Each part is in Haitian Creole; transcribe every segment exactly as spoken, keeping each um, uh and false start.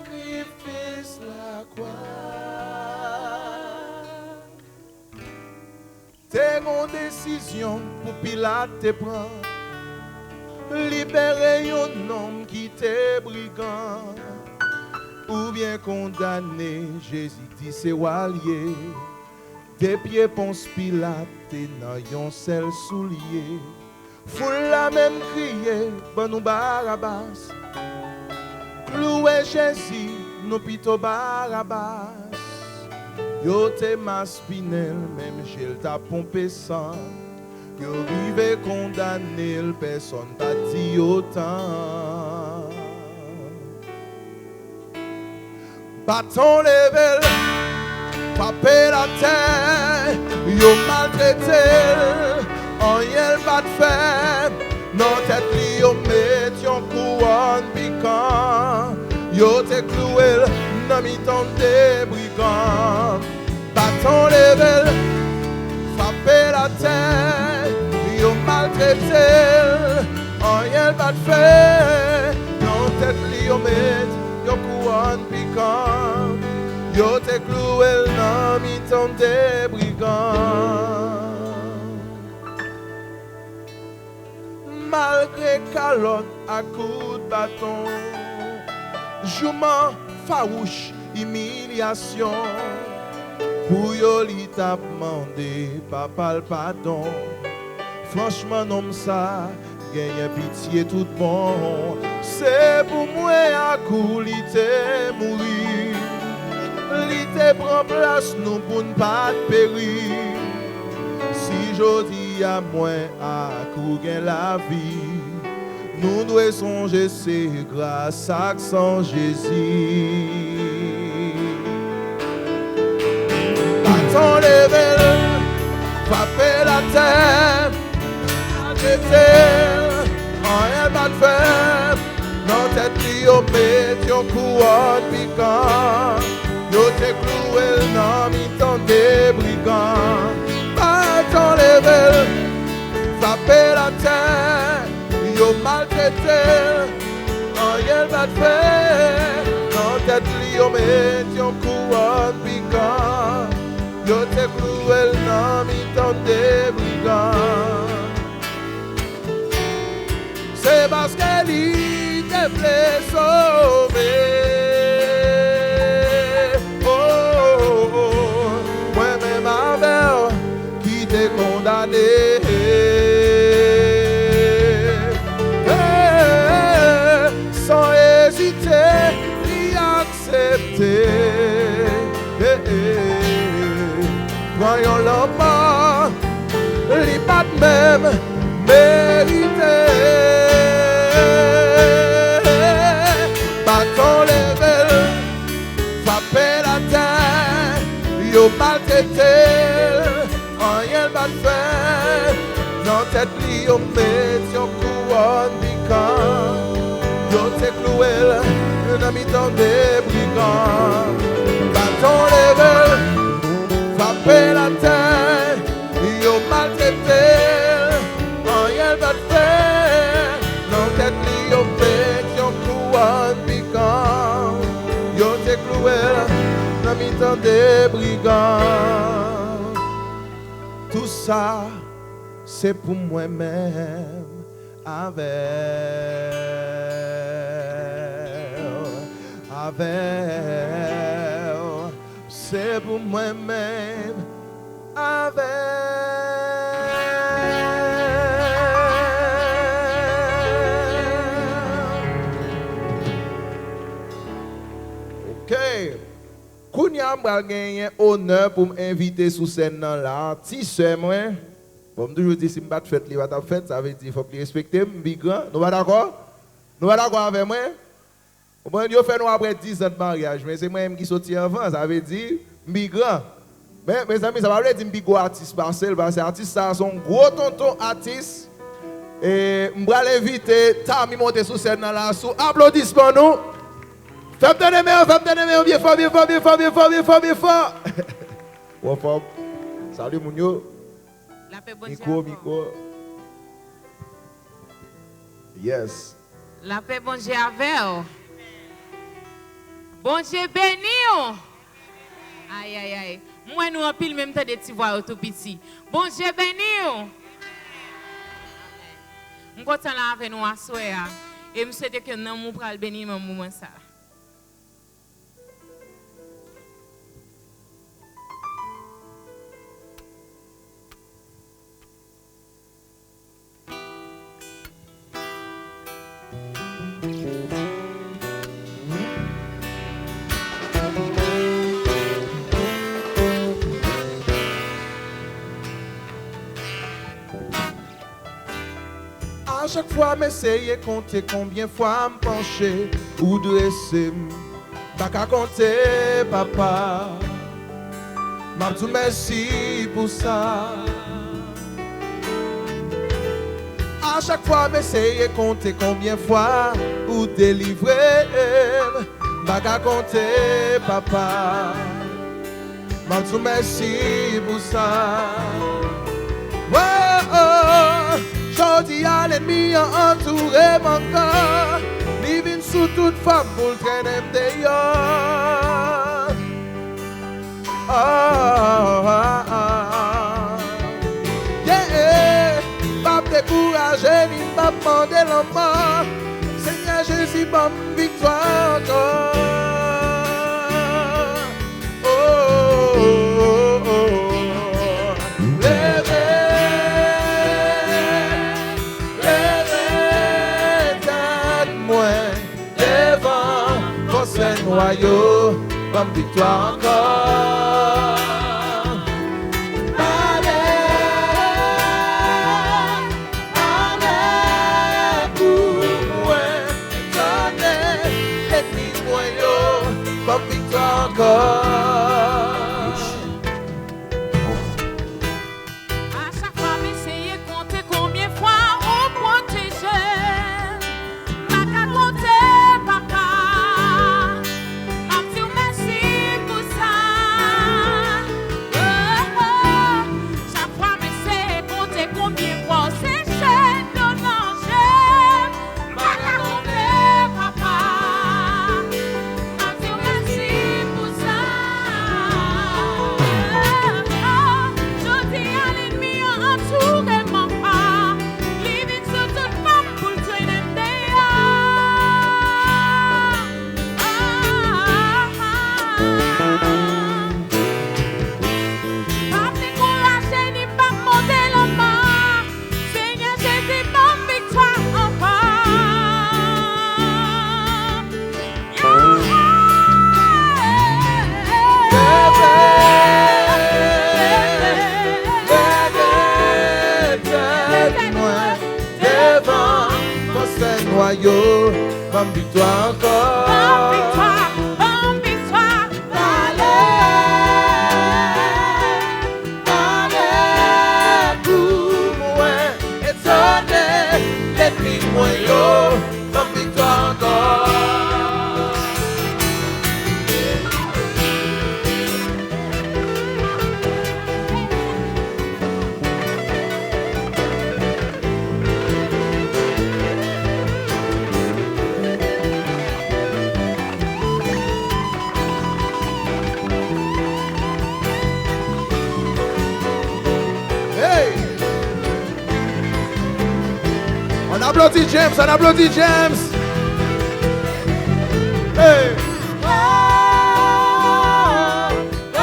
Sakrifis lakwa. Te gon desizyon pou Pilat te pran, libere yon nonm ki te brigan, oubyen kondane Jezi, di se wa l ye. De pye Pons Pilat te nan yon sèl soulye. Foul la menm kriye, ban nou Barabas. Klouwe Jezi, nou pito Barabas. Yo te maspinen l, menm je l t ap ponpe san. Yo rive kondane l, pèsonn pa t di otan. Baton leve l, frape l atè, yo maltrete l, anyen l pa t fè. Nan tèt li yo met yon kouwòn pikan, yo te klouwe l nan mitan de brigan. Baton leve l, frape l atè, yo maltrete l, anyen l pa t fè. Nan tèt li yo met yon kouwòn pikan, yo te klouwe l nan mitan de brigan. Malgre kalòt ak kout baton, jouman, fawouch, imilyasyon, pou yo li t ap mande Papa l padon. Franchman, nonm sa genyen pitye tout bon. Se pou mwen ak ou li te mouri. Li te pran plas nou pou n pa t peri. Si jodi a mwen ak ou gen lavi, nou dwe sonje se gras ak san Jezi. Baton leve l, frape l atè, maltrete l, anyen l pa t fè. Nan tèt li yo met yon kouwòn pikan, yo te klouwe l nan mitan de brigan. Baton leve l, frape l atè, yo maltrete l, anyen l pa t fè. Nan tèt li yo met yon kouwòn pikan, yo te klouwe l nan mitan de brigan. Se paske li te vle sove. Oh, oh, oh, mwen menm avè w ki te kondane. Eh, san ezite, li aksepte. Eh, eh, pran yon lanmò li pa t menm merite. Baton leve l, frape l atè, yo maltrete l, anyen l pa t fè. Nan tèt li yo met yon kouwòn pikan, yo te klouwe l nan mitan de brigan. Baton leve l, frape l atè, yo maltrete l, anyen l pa t fè. Nan tèt li yo met yon kouwòn pikan, yo te klouwe l nan mitan de brigan. Tou sa se pou mwen menm avè w, avè w. Se pou mwen menm avè w. Ok. Kounye a, m pral genyen onè pou m envite sou sèn nan la, ti sè mwen. Bon, m toujou di, si m pa t fèt, li pa t ap fèt. Sa vle di, fòk li respekte m, m pi gran. Nou pa dakò? Nou pa dakò avè mwen? Konprann? Yo fè nou apre diz an de maryaj, men se mwen menm ki soti anvan. Sa vle di, m pi gran. Men, mezanmi, sa pa vle di m pi gwo atis pase l, paske atis sa a se yon gwo tonton atis. E m pral envite Tami monte sou sèn nan la, sou aplodisman nou. Fè m tande men yo, fè m tande men yo byen fò, byen fò, byen fò, byen fò, byen fò, byen fò. Ou anfòm? Salut moun yo. Lapè Bondye avè w. Mikwo, mikwo. Yes. Lapè Bondye avè w. Bondye beni w. Ayayay. M wè nou anpil, men m tande ti vwa yo tou piti. Bondye beni w. M kontan la avè nou aswè a. E m swete ke nanm ou pral beni nan moman sa. A chak fwa m eseye konte konbyen fwa m panche, ou drese m. M pa ka konte, papa. M ap di w mèsi pou sa. A chak fwa m eseye konte konbyen fwa ou delivre m, m pa ka konte, papa. M ap di w mèsi pou sa. Oh, oh, jodi a lènmi an antoure m ankò. Li vin sou tout fòm pou l trennen m deyò. Oh, oh, oh, oh. Yeah, yeah. M p ap dekouraje ni m p ap mande lanmò. Senyè Jezi ban m viktwa ankò. Oh, oh, oh, oh. Leve, leve tèt mwen devan fòs fènwa yo, ban m viktwa ankò. Ale, ale pou mwen, etone lènmi mwen yo, ban m viktwa ankò. A chak fwa m eseye konte konbyen fwa ou pwoteje m, m pa ka konte, papa. M ap di w mèsi pou sa. Oh, oh. Chak fwa m eseye konte konbyen fwa w seche dlo nan je m, m pa ka konte, papa. M ap di w mèsi pou sa. Jodi a, lènmi an antoure m ankò. Li vin sou tout fòm pou l trennen m deyò. M p ap dekouraje ni m p ap mande lanmò. Senyè Jezi, ban m viktwa ankò. Yeah. Leve, leve tèt mwen devan fòs fènwa yo, ban m viktwa ankò. Ban m viktwa, ban m viktwa. Ale, ale pou mwen, etone lènmi mwen yo, ban m viktwa ankò. Hey! On applaudit James, on applaudit James. Hey! Oh, oh,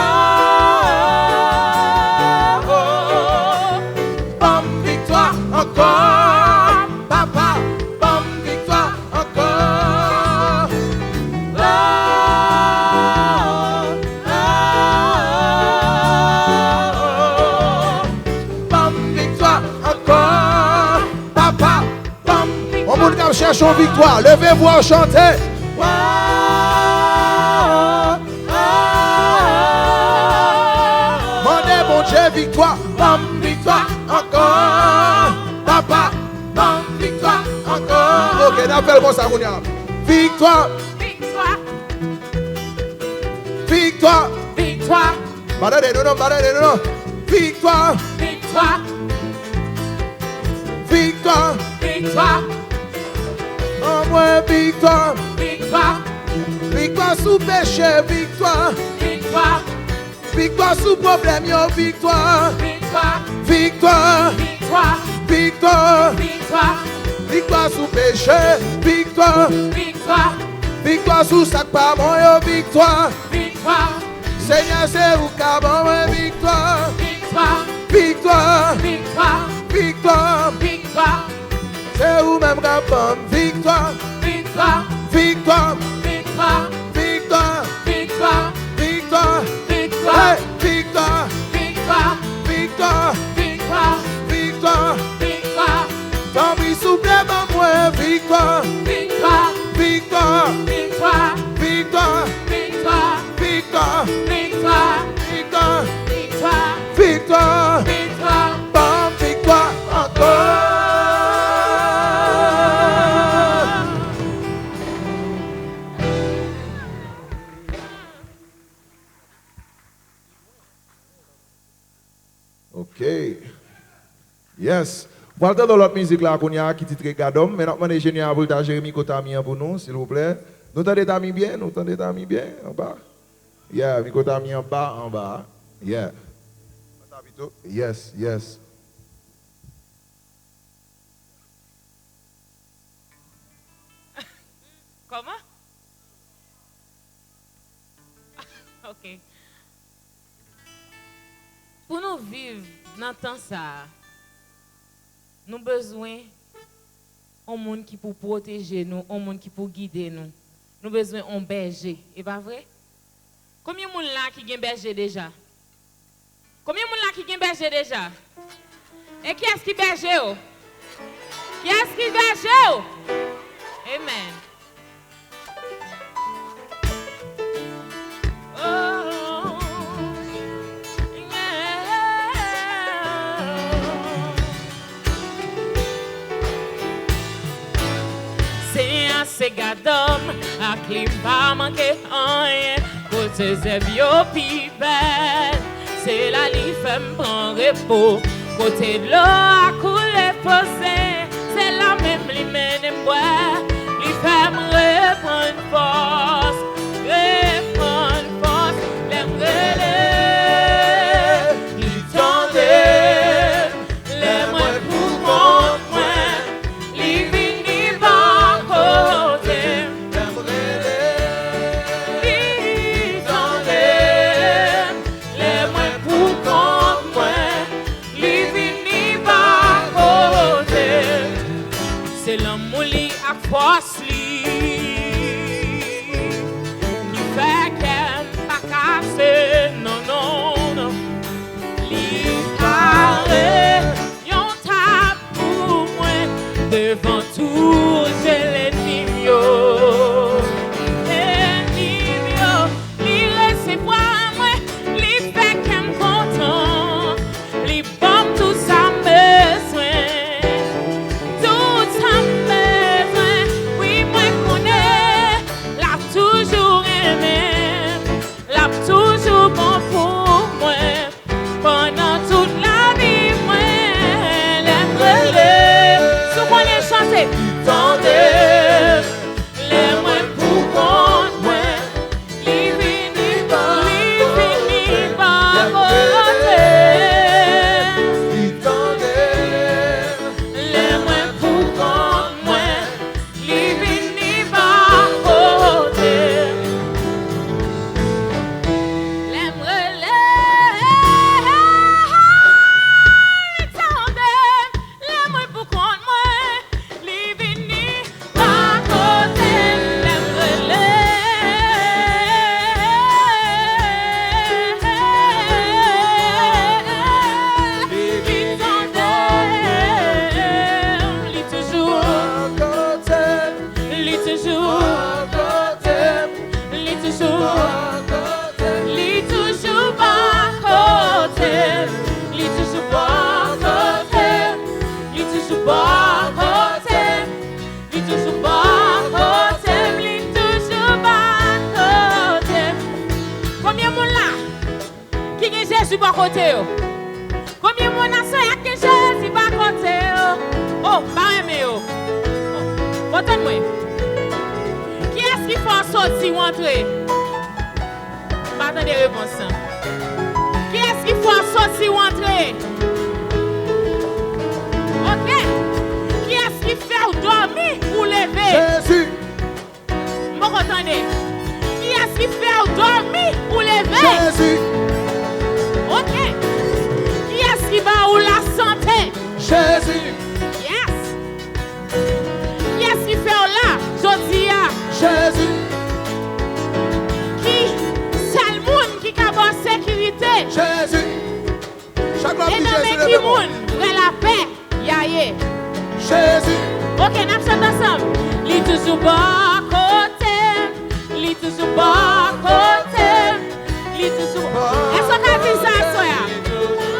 oh, oh. Ban m viktwa ankò, papa, ban m viktwa ankò. Oh, oh, oh, oh. Ban m viktwa ankò, papa. Yon moun k ap chèche yon viktwa, leve vwa w chante. Mande Bondye viktwa, ban m viktwa ankò. Papa, ban m viktwa ankò. Ok, n ap fè l konsa kounye a. Viktwa. Viktwa. Viktwa. Viktwa. Pa tande nou non, pa tande nou non. Viktwa. Viktwa. Viktwa. Viktwa. Ban mwen viktwa. Viktwa. Viktwa sou peche, viktwa. Viktwa. Viktwa sou pwoblèm yo, viktwa. Viktwa. Viktwa. Viktwa. Viktwa. Viktwa. Viktwa sou peche, viktwa. Viktwa. Viktwa sou sa k pa bon yo, viktwa. Viktwa. Senyè, se ou k ka ban mwen viktwa. Viktwa. Viktwa. Viktwa. Viktwa. Viktwa. Se ou menm k ap ban m viktwa. Viktwa. Viktwa. Viktwa. Viktwa. Viktwa. Viktwa. Viktwa. Hey, viktwa. Viktwa. Viktwa. Viktwa. Viktwa. Viktwa. Tanpri, souple, ban mwen viktwa. Viktwa. Viktwa. Viktwa. Viktwa. Viktwa. Viktwa. Viktwa. Viktwa. Viktwa. Viktwa. Viktwa. Ban m viktwa ankò. Ok. Yes. Pral tande lòt mizik la kounye a ki titre Gadò m, men n ap mande enjenyè a pou l ta jere mikwo Tami an pou nou, silvouplè. Nou tande Tami byen? Nou tande Tami byen anba? Yeah, mikwo Tami anba, anba. Yeah. Yes, yes. Kòman? Ok. Pou nou viv nan tan sa a, nou bezwen yon moun ki pou pwoteje nou, yon moun ki pou gide nou. Nou bezwen yon bèje, e pa vre? Konbyen moun la ki gen bèje deja? Konbyen moun la ki gen bèje deja? E kiyès ki bèje w? Kiyès ki bèje w? Amen. Oh, yeah. Senyè a se gadò m, ak li m pa manke anyen. Kote zèb yo pi bèl, se la li fè m pran repo. Kote dlo a koule poze, se la menm li mennen m bwè. Li fè m reprann fòs, reprann fòs. Lè m rele, li tande. Lè mwen pou kont mwen, li vini bò kote m. Li tande m. Lè mwen pou kont mwen, li vini bò kote m. Se lanmou li ak fòs li ki fè kè m pa kase, non, non, non. Li pare yon tab pou mwen devan tout je lènmi m yo. Lènmi m yo, li resevwa mwen, li fè kè m kontan. Li ban m tout sa m bezwen, tout sa m bezwen. Wi, mwen konnen l ap toujou renmen m, l ap toujou bon pou mwen. Pandan tout lavi mwen, lè m rele, si w konnen chante, tande, lè mwen pou kont mwen, li vini bò, li vini bò kote m. Li tande m. Lè mwen pou kont mwen, li vini bò kote m. Lè m rele, li tande m. Lè mwen pou kont mwen, li vini bò kote m. Lè m rele, li tande m. Li toujou, li toujou, li toujou, li toujou bò kote m. Li toujou bò kote m. Li toujou bò kote m. Li toujou bò kote m. Li toujou bò kote m. Konbyen moun la ki gen Jezi bò kote yo? Konbyen moun nan sa a ki gen Jezi bò kote yo? Oh, m pa renmen yo. Oh, bon, tann mwen. Kiyès ki fè w soti w antre? M pa tande repons lan. Kiyès ki fè w soti w antre? Oke. Kiyès ki fè w dòmi ou leve? Jezi. M poko tande. Kiyès ki fè w dòmi ou leve? Jezi. Oke. Kiyès ki ba ou lasante? Jezi. Yes. Kiyès ki fè w la jodi a? Jezi. Ki sèl moun ki ka ba w sekirite? Jezi. Chak lè w ap di Jezi, leve men. E nan men ki moun vrè lapè y a ye? Jezi. Oke, n ap chante ansanm. Li toujou bò kote m. Li toujou bò kote m. Li toujou. Èske w ka di l sa aswè a?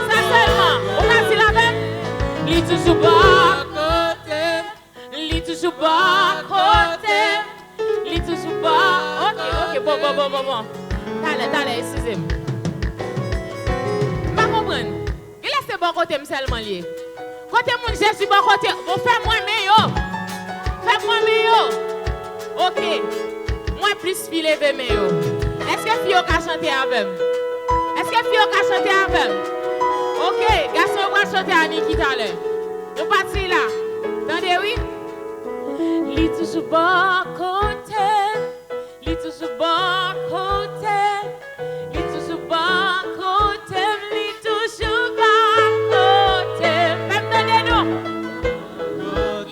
Sa sèlman. Ou ka di l avè m? Li toujou bò kote m. Li toujou bò kote m. Li toujou bò. Oke, oke, bon, bon, bon, bon, bon. Talè, talè, eskize m. M pa konprann. Genlè se bò kote m sèlman l ye. Kote moun Jezi bò kote? Bon, fè m wè men yo. Fè m wè men yo. Oke. M wè plis fi leve men yo. Èske fi yo ka chante avè m? Èske fi yo ka chante avè m? Oke. Gason yo pral chante a Niki talè. Nou pati la. Tande wi. Li toujou bò kote m. Li toujou bò kote m. Li toujou bò kote m. Li toujou bò kote m. Fè m tande nou.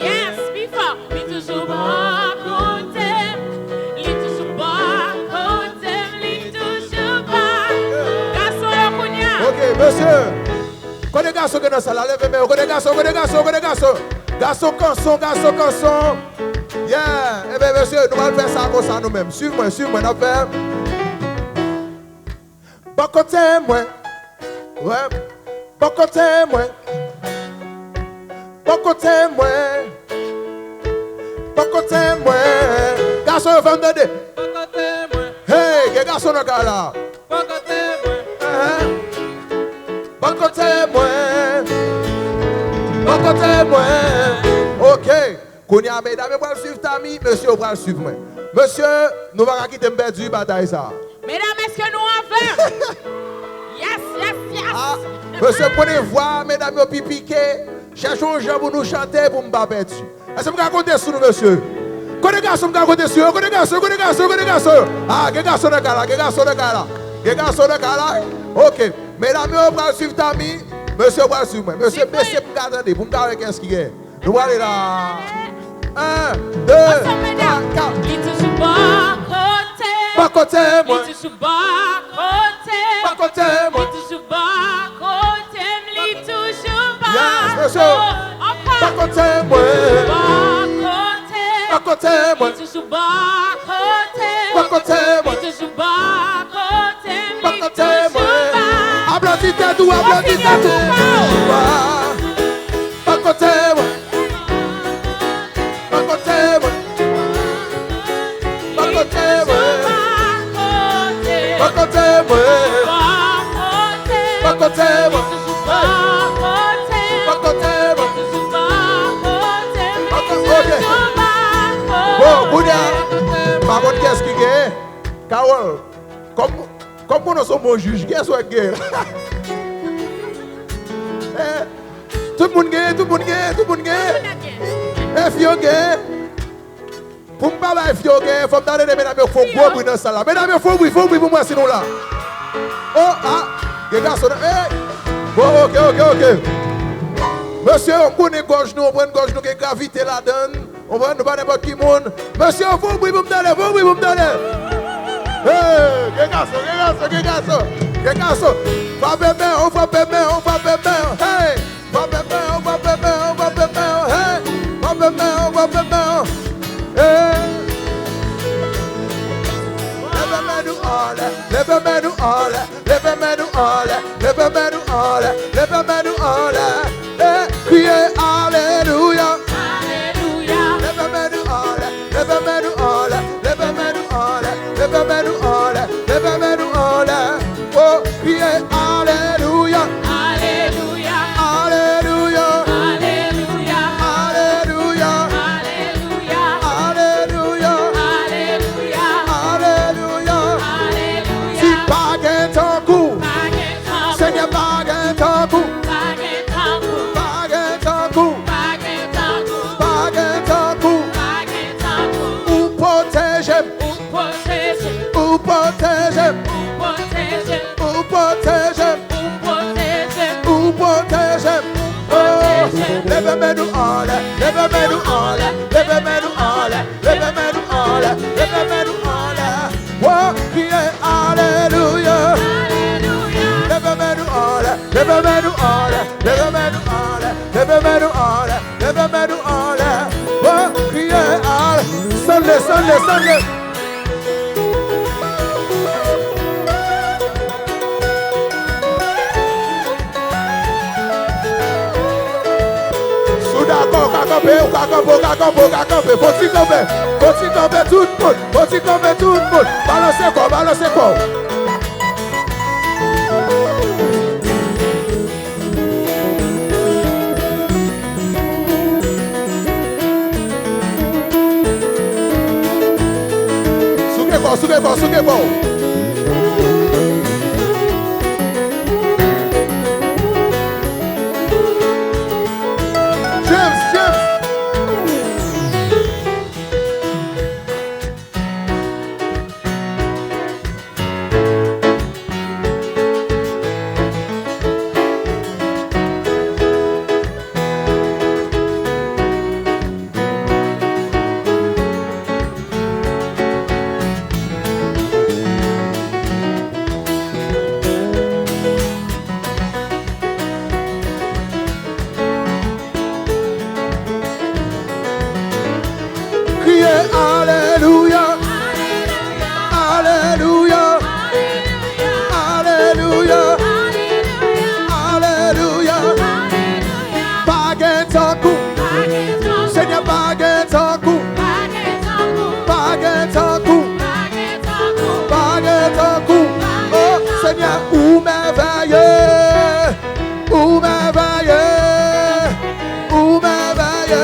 Yes, pi fò. Li toujou bò kote m. Li toujou bò kote m. Li toujou bò. Gason yo kounye a. Ok, mesye. Kote gason ki nan sal la? Leve men yo. Kote gason, kote gason, kote gason? Gason kanson, gason kanson. Yeah. Ebyen, mesye, nou pral fè sa konsa nou menm. Swiv mwen, swiv mwen, n ap fè. Bò kote mwen. Wè. Bò kote mwen. Bò kote mwen. Bò kote mwen. Gason yo, fè m tande. Bò kote mwen. Hey, gen gason nan kay la. Bò kote mwen. Ahan. Bò kote mwen. Bò kote mwen. Ok. Kounye a, medam yo pral swiv Tami, mesye yo pral swiv mwen. Mesye, nou pa ka kite m pèdi batay sa a. Medam, èske nou avè m? Yes, yes, yes. Ah, mesye, m konnen vwa medam yo pi pike. Chèche yon jan pou nou chante pou m pa pèdi. Èske m ka konte sou nou, mesye? Kote gason m ka konte sou yo? Kote gason, kote gason, kote gason? Ah, gen gason nan kay la, gen gason nan kay la. Gen gason nan kay la. Ok. Medam yo pral swiv Tami, mesye yo pral swiv mwen. Mesye, mesye, pou m ka tande, pou m ka wè kiyès ki genyen. Nou prale la. En, de, twa, kat. Li toujou bò kote m. Bò kote mwen. Li toujou bò kote m. Bò kote mwen. Li toujou bò kote m. Li toujou bò. Yes, mesye. Ankò. Bò kote mwen. Bò kote m. Bò kote mwen. Li toujou bò kote m. Bò kote mwen. Li toujou bò kote m. Bò kote mwen. Li toujou bò. Aplodi tèt ou, aplodi tèt ou. Bò kote mwen. Bò kote mwen. Bò kote mwen. Bò kote mwen. Bò kote mwen. Bò kote mwen. Bò kote mwen. Ok. Bon, kounye a, pa konn kiyès ki genyen. Carole, kòm, kòm konnen se yon bon jij, kiyès w wè k genyen la? Eh, tout moun genyen, tout moun genyen, tout moun genyen. E fi yo genyen. Pou m pa bay fi yo genyen, fò m ta tande medam yo fè yon gwo bri nan sal la. Medam yo, fè yon bri, fè yon bri pou m wè si nou la. Oh, ah, gen gason nan, eh. Bon, ok, ok, ok. Mesye, m konnen gòj nou, w konprann gòj nou gen gravite ladan l. Ou konprann? Nou pa nenpòt ki moun. Mesye, fè yon bri pou m tande, fè yon bri pou m tande. Hey, gen gason, gen gason, gen gason. Gen gason. Frape men w, frape men w, frape men w. Hey! Frape men w, frape men w, frape men w. Hey! Frape men w, frape men w. Hey! Leve men nou anlè, leve men nou anlè. Leve men nou anlè, leve men nou anlè, leve men nou anlè. Eh, kriye alelouya. Alelouya. Leve men nou anlè, leve men nou anlè, leve men nou anlè, leve men nou anlè, leve men nou anlè. Oh, kriye alelouya. Alelouya. Alelouya. Alelouya. Alelouya. Alelouya. Alelouya. Alelouya. tankou. Pa gen tankou. Pa gen tankou. Pa gen tankou. Pa gen tankou. Pa gen tankou. Ou pwoteje m. Ou pwoteje m. Ou pwoteje m. Ou pwoteje m. Ou pwoteje m. Ou pwoteje m. Ou pwoteje m. Ou pwoteje m. Oh, leve men nou anlè, leve men nou anlè, leve men nou anlè, leve men nou anlè, leve men nou anlè. Wo, kriye alelouya. Alelouya. Leve men nou anlè, leve men nou anlè, leve men nou anlè, leve men nou anlè, leve men nou anlè. Wo, kriye ale-, sanble, sanble, sanble. Si w dakò, ou ka kanpe, ou ka kanpe, ou ka kanpe, ou ka kanpe. Fò ti kanpe, fò ti kanpe tout moun, fò ti kanpe tout moun. Balanse kò w, balanse kò w. Souke kò, souke kò, souke kò. James, James. Kriye alelouya. Alelouya. Alelouya. Alelouya. Pa gen tankou. Senyè, pa gen tankou. Pa gen tankou. Pa gen tankou. Oh, Senyè, ou mèvèye. Ou mèvèye, ou mèvèye.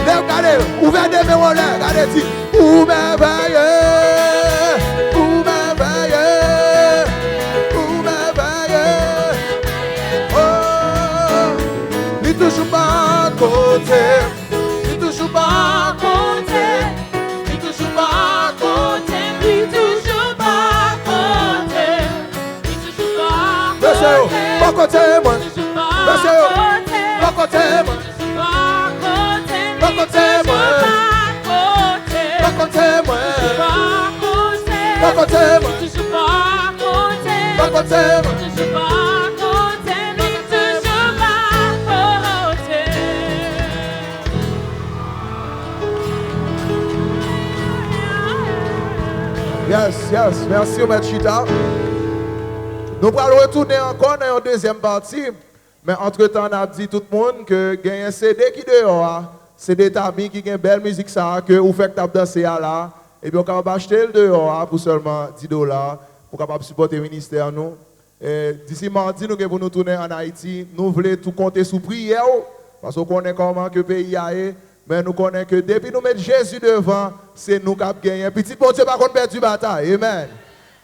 Lè w gade, ouvè de men w anlè, gade di, ou mèvèye, ou mèvèye, ou mèvèye. Oh, li toujou bò kote m, li toujou bò kote m, li toujou bò kote m, li toujou bò kote m. Mesye yo, bò kote mwen. Mesye yo, bò kote mwen. Bò kote mwen. Bò kote mwen. Bò kote mwen. Bò kote mwen. Yes, yes. Mèsi, ou mèt chita. Nou pral retounen ankò nan yon dezyèm pati. Men antretan, n ap di tout moun ke genyen C D ki deyò a. C D Tami ki gen bèl mizik sa a ke ou fèk t ap danse a la. Ebyen, ou kapab achte l deyò a pou sèlman dis dola, pou kapab sipòte ministè nou. E, disi madi, nou gen pou nou tounen ann Ayiti. Nou vle tou konte sou priyè w, paske w konnen kòman ke peyi a ye. Men nou konnen ke depi nou met Jezi devan, se nou k ap genyen. Pitit Bondye pa konn pèdi batay. Amen.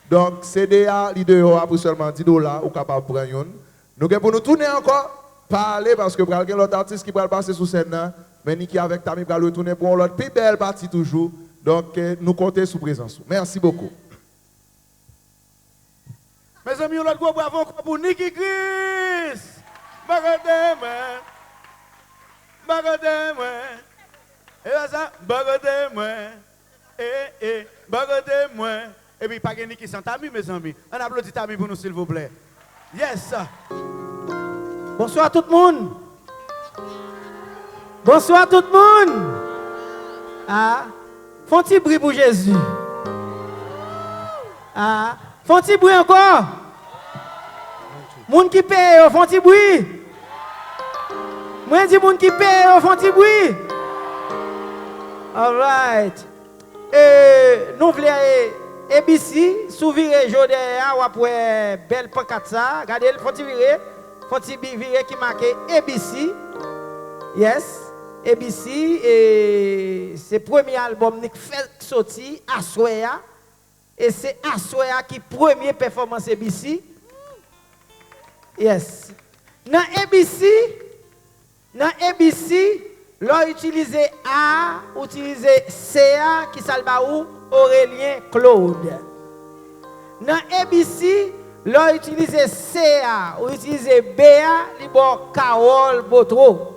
Donk, C D a, li deyò a pou sèlman dis dola, ou kapab pran youn. Nou gen pou nou tounen ankò, pa ale, paske pral gen lòt atis ki pral pase sou sèn nan. Men Niki avèk Tami pral retounen pou yon lòt pi bèl pati toujou. Donk, eh, nou konte sou prezans ou. Mèsi bokou. Mezanmi, yon lòt gwo bravo ankò pou Niki Chris! Bò kote mwen. Bò kote mwen. E pa sa, bò kote mwen. E, e, bò kote mwen. Epi pa gen Niki san Tami, mezanmi. Ann aplodi Tami pou nou, silvouplè. Yes! Bonswa tout moun! Bonswa tout moun! Ah, fè yon ti bri pou Jezi. Ah, fè yon ti bri ankò. Moun ki peye yo, fè yon ti bri. Mwen di moun ki peye yo, fè yon ti bri. Alright. E, nou vle, e, A B C, si w vire je w dèyè a, w ap wè bèl pankat sa. Gade l, fè yon ti vire. Fè yon ti bi-, vire ki make A B C. Yes, A B C, e, se premye albòm li k fèk soti aswè a. E se aswè a ki premye pèfòmans A B C. Yes. Nan A B C, nan A B C, lè w itilize A a, ou itilize C a, ki sa l ba ou? Aurélien Claude. Nan A B C, lè w itilize C a, ou itilize B a, li ba w Carole Botro.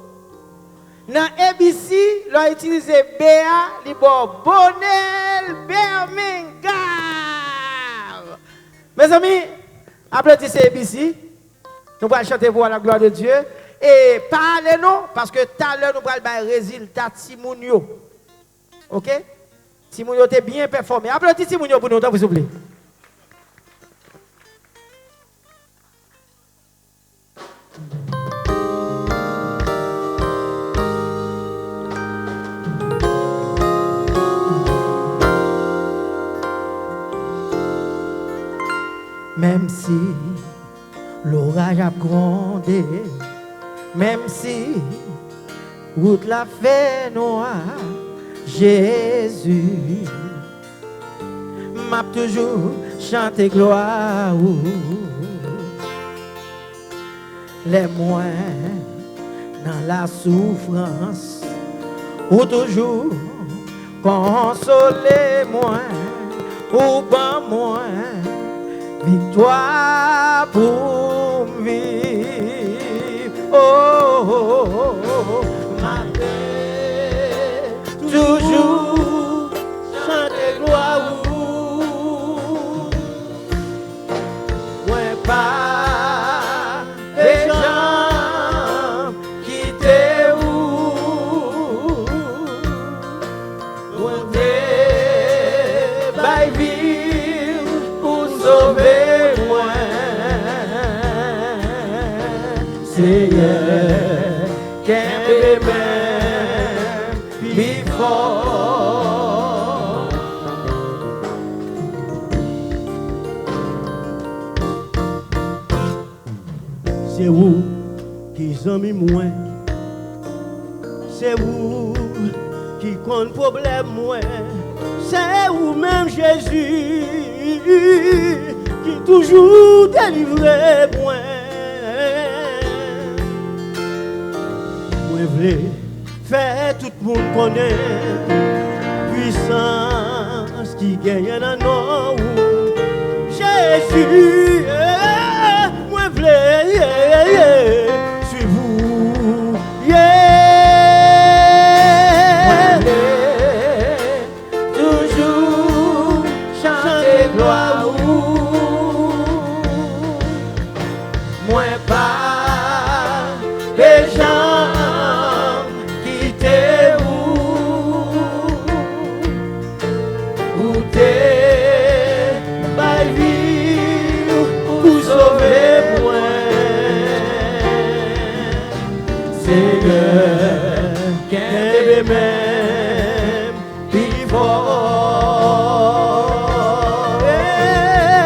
Nan A B C, lè w itilize B a, li ba w Bonel Bermengar. Mezanmi, aplodi se A B C. Nou pral chante pou la glwa de Dye. E pa ale non, paske talè nou pral bay rezilta timoun yo. Oke? Timoun yo te byen pèfòme. Aplodi timoun yo pou nou, tanpri, souple. Menm si loraj ap gwonde, menm si wout la fè nwa, Jezi, m ap toujou chante glwa ou. Lè mwen nan lasoufrans, ou toujou konsole mwen, ou ban mwen viktwa pou m viv. Oh, m ap toujou chante glwa ou. Mwen pa pe janm kite ou. Bondye bay vi m pou sove mwen. Seyè, kenbe men m pi fò. Se ou ki zanmi mwen. Se ou ki konn pwoblèm mwen. Se ou menm, Jezi, ki toujou delivre mwen. Mwen vle fè tout moun konnen pwisans ki genyen nan non ou. Jezi, eh, mwen vle, eh, eh, eh, suiv ou, yeah. Mwen vle toujou chante glwa ou. Mwen pa pe janm kite ou. Ou te bay vi w pou sove mwen. Senyè, kenbe men m pi fò.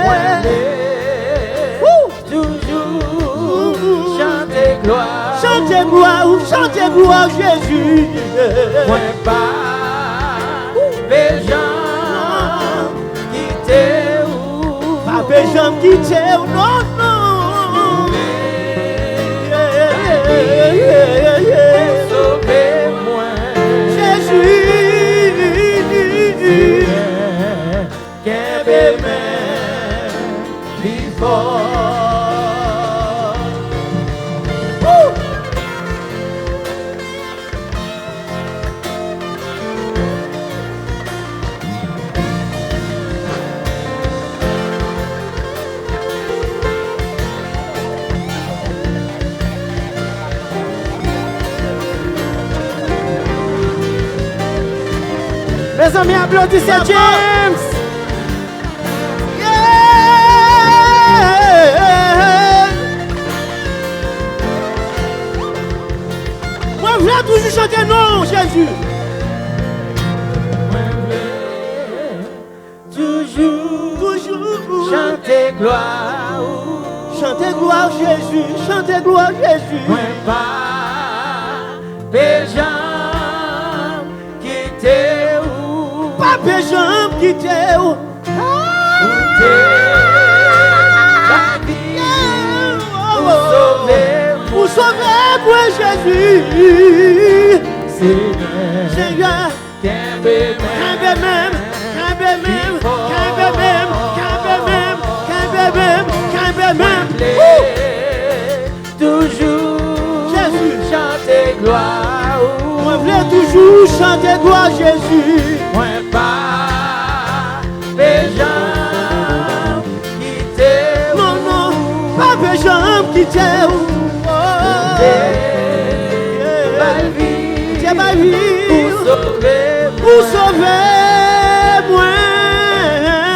Mwen vle toujou chante glwa ou. Chante glwa ou, chante glwa ou, Jezi. Mwen pa pe janm kite ou. Pa pe janm kite ou, non, non. Sove mwen. Jezi. Kenbe men m pi fò. Woo! Mezanmi, aplodi Sè James! Yeah! Mwen vle toujou chante non w, Jezi. Mwen vle toujou, toujou chante glwa ou. Chante glwa w, Jezi, chante glwa w, Jezi. Mwen pa pe janm kite ou. Pa pe janm kite ou. Ou te bay vi w pou Senyè, kenbe men m, kenbe men m, kenbe men m, kenbe men m, kenbe men m, kenbe men m. Toujou chante glwa ou. Mwen vle toujou chante glwa Jezi. Mwen pa pe janm kite w. Non, non, pa pe janm kite w. Oh. Te bay vi, te bay vi pou sove mwen. Pou sove mwen.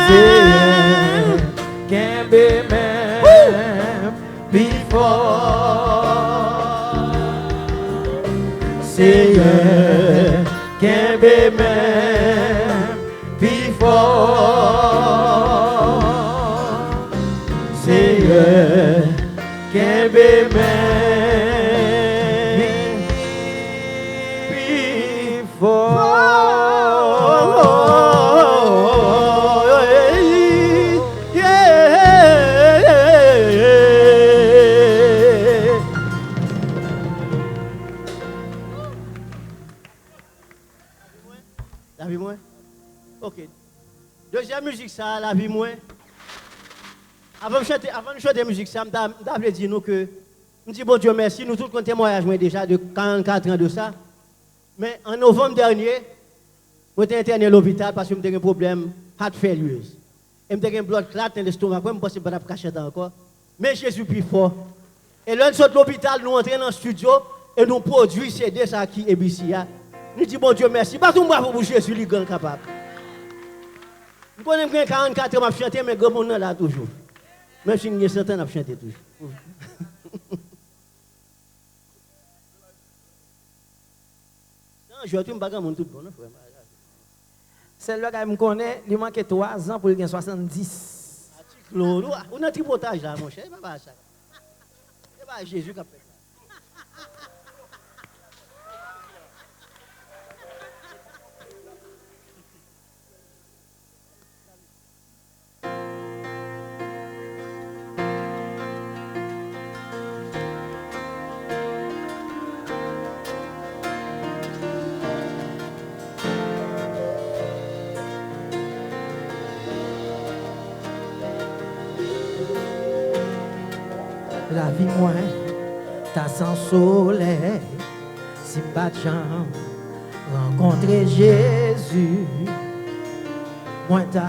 Senyè, kenbe men m pi fò. Senyè, kenbe men m pi fò. Senyè, kenbe men m pi fò. Lavi mwen? Ok. Dezyèm mizik sa, Lavi mwen. Avan m chante, avan nou chante mizik sa, m ta, m ta vle di nou ke m di Bondye mèsi, nou tout konn temwayaj mwen deja de karannkat an de sa. Men an novanm dènye, mwen te entène lopital paske m te gen pwoblèm heart failures. E m te gen bloodclaat nan lestomak mwen, m panse m pa t ap ka chante ankò. Men Jezi pi fò. E lè n sot lopital, nou antre nan estidyo e nou pwodui C D sa ki A B C a. Nou di Bondye mèsi. Bat yon bravo pou Jezi, li gran, l kapab. M konnen m gen karannkat an, m ap chante, men granmoun nan la toujou. Menm si m gen sèt an, n ap chante toujou. Se yon jwèt, wi, m pa granmoun tout bon, non, frè m. Sèl bagay m konnen, li manke twa zan pou l gen swasanndis. A ti Claude, ou, ou nan tripotaj la, monchè, e pa bagay sa. E pa Jezi k ap fè sa. Lavi mwen ta san solèy si m pa t janm rankontre Jezi. Mwen ta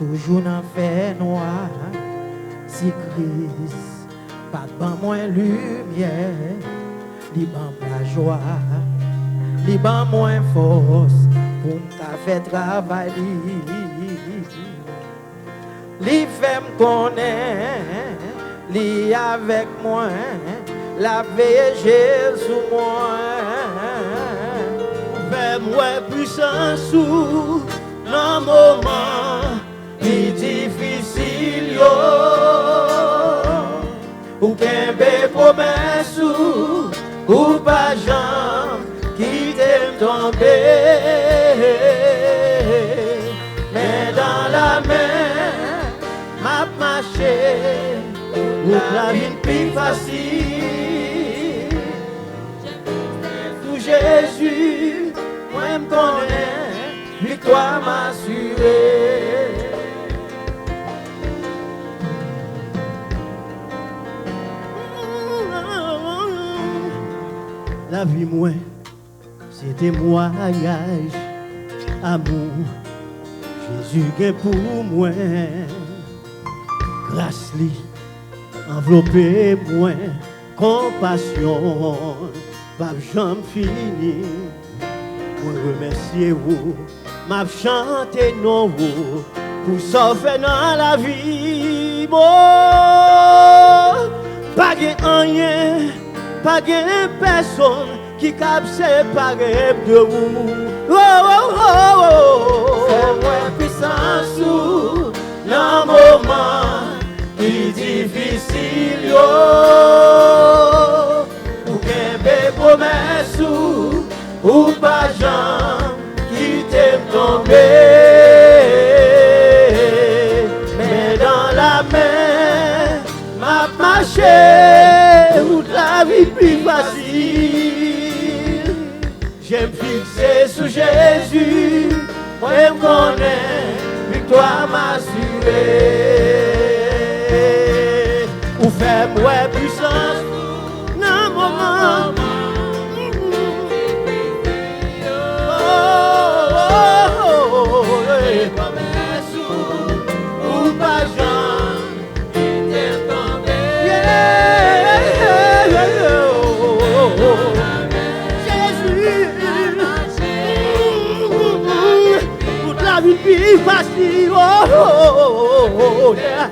toujou nan fènwa si Kris pa t ban mwen limyè. Li ban m lajwa, li ban mwen fòs pou m ka fè travay li. Li fè m konnen li avèk mwen, l ap veye je sou mwen. Fè m wè pwisans ou nan moman pi difisil yo. Ou kenbe pwomès ou, ou pa janm kite m tonbe. Men dan lamen, m ap mache, wout la vin pi fasil. Sou Jezi, mwen m konnen viktwa m asire. Lavi mwen se temwayaj amou Jezi gen pou mwen. Gras li anvlope mwen, konpasyon p ap janm fini. Mwen remèsye ou, m ap chante non ou pou sa w fè nan lavi m. O, pa gen anyen, pa gen pèsonn ki kab separe m de ou. O, o, o, o. Fè m wè pwisans ou nan moman ki difisil yo. Ou kenbe pwomès ou, ou pa janm kite m tonbe. Men dan lamen, m ap mache, wout la Lavi pi fasil. Je m fikse sou Jezi, mwen m konnen viktwa m asire. Ou fè m wè pwisans ou nan moman. Oh, oh, oh, oh, oh, eh. Pwomès ou, ou pa janm kite m tonbe. Yeah. Jezi, tout lavi pi fasil. Oh, oh, oh, oh, yeah.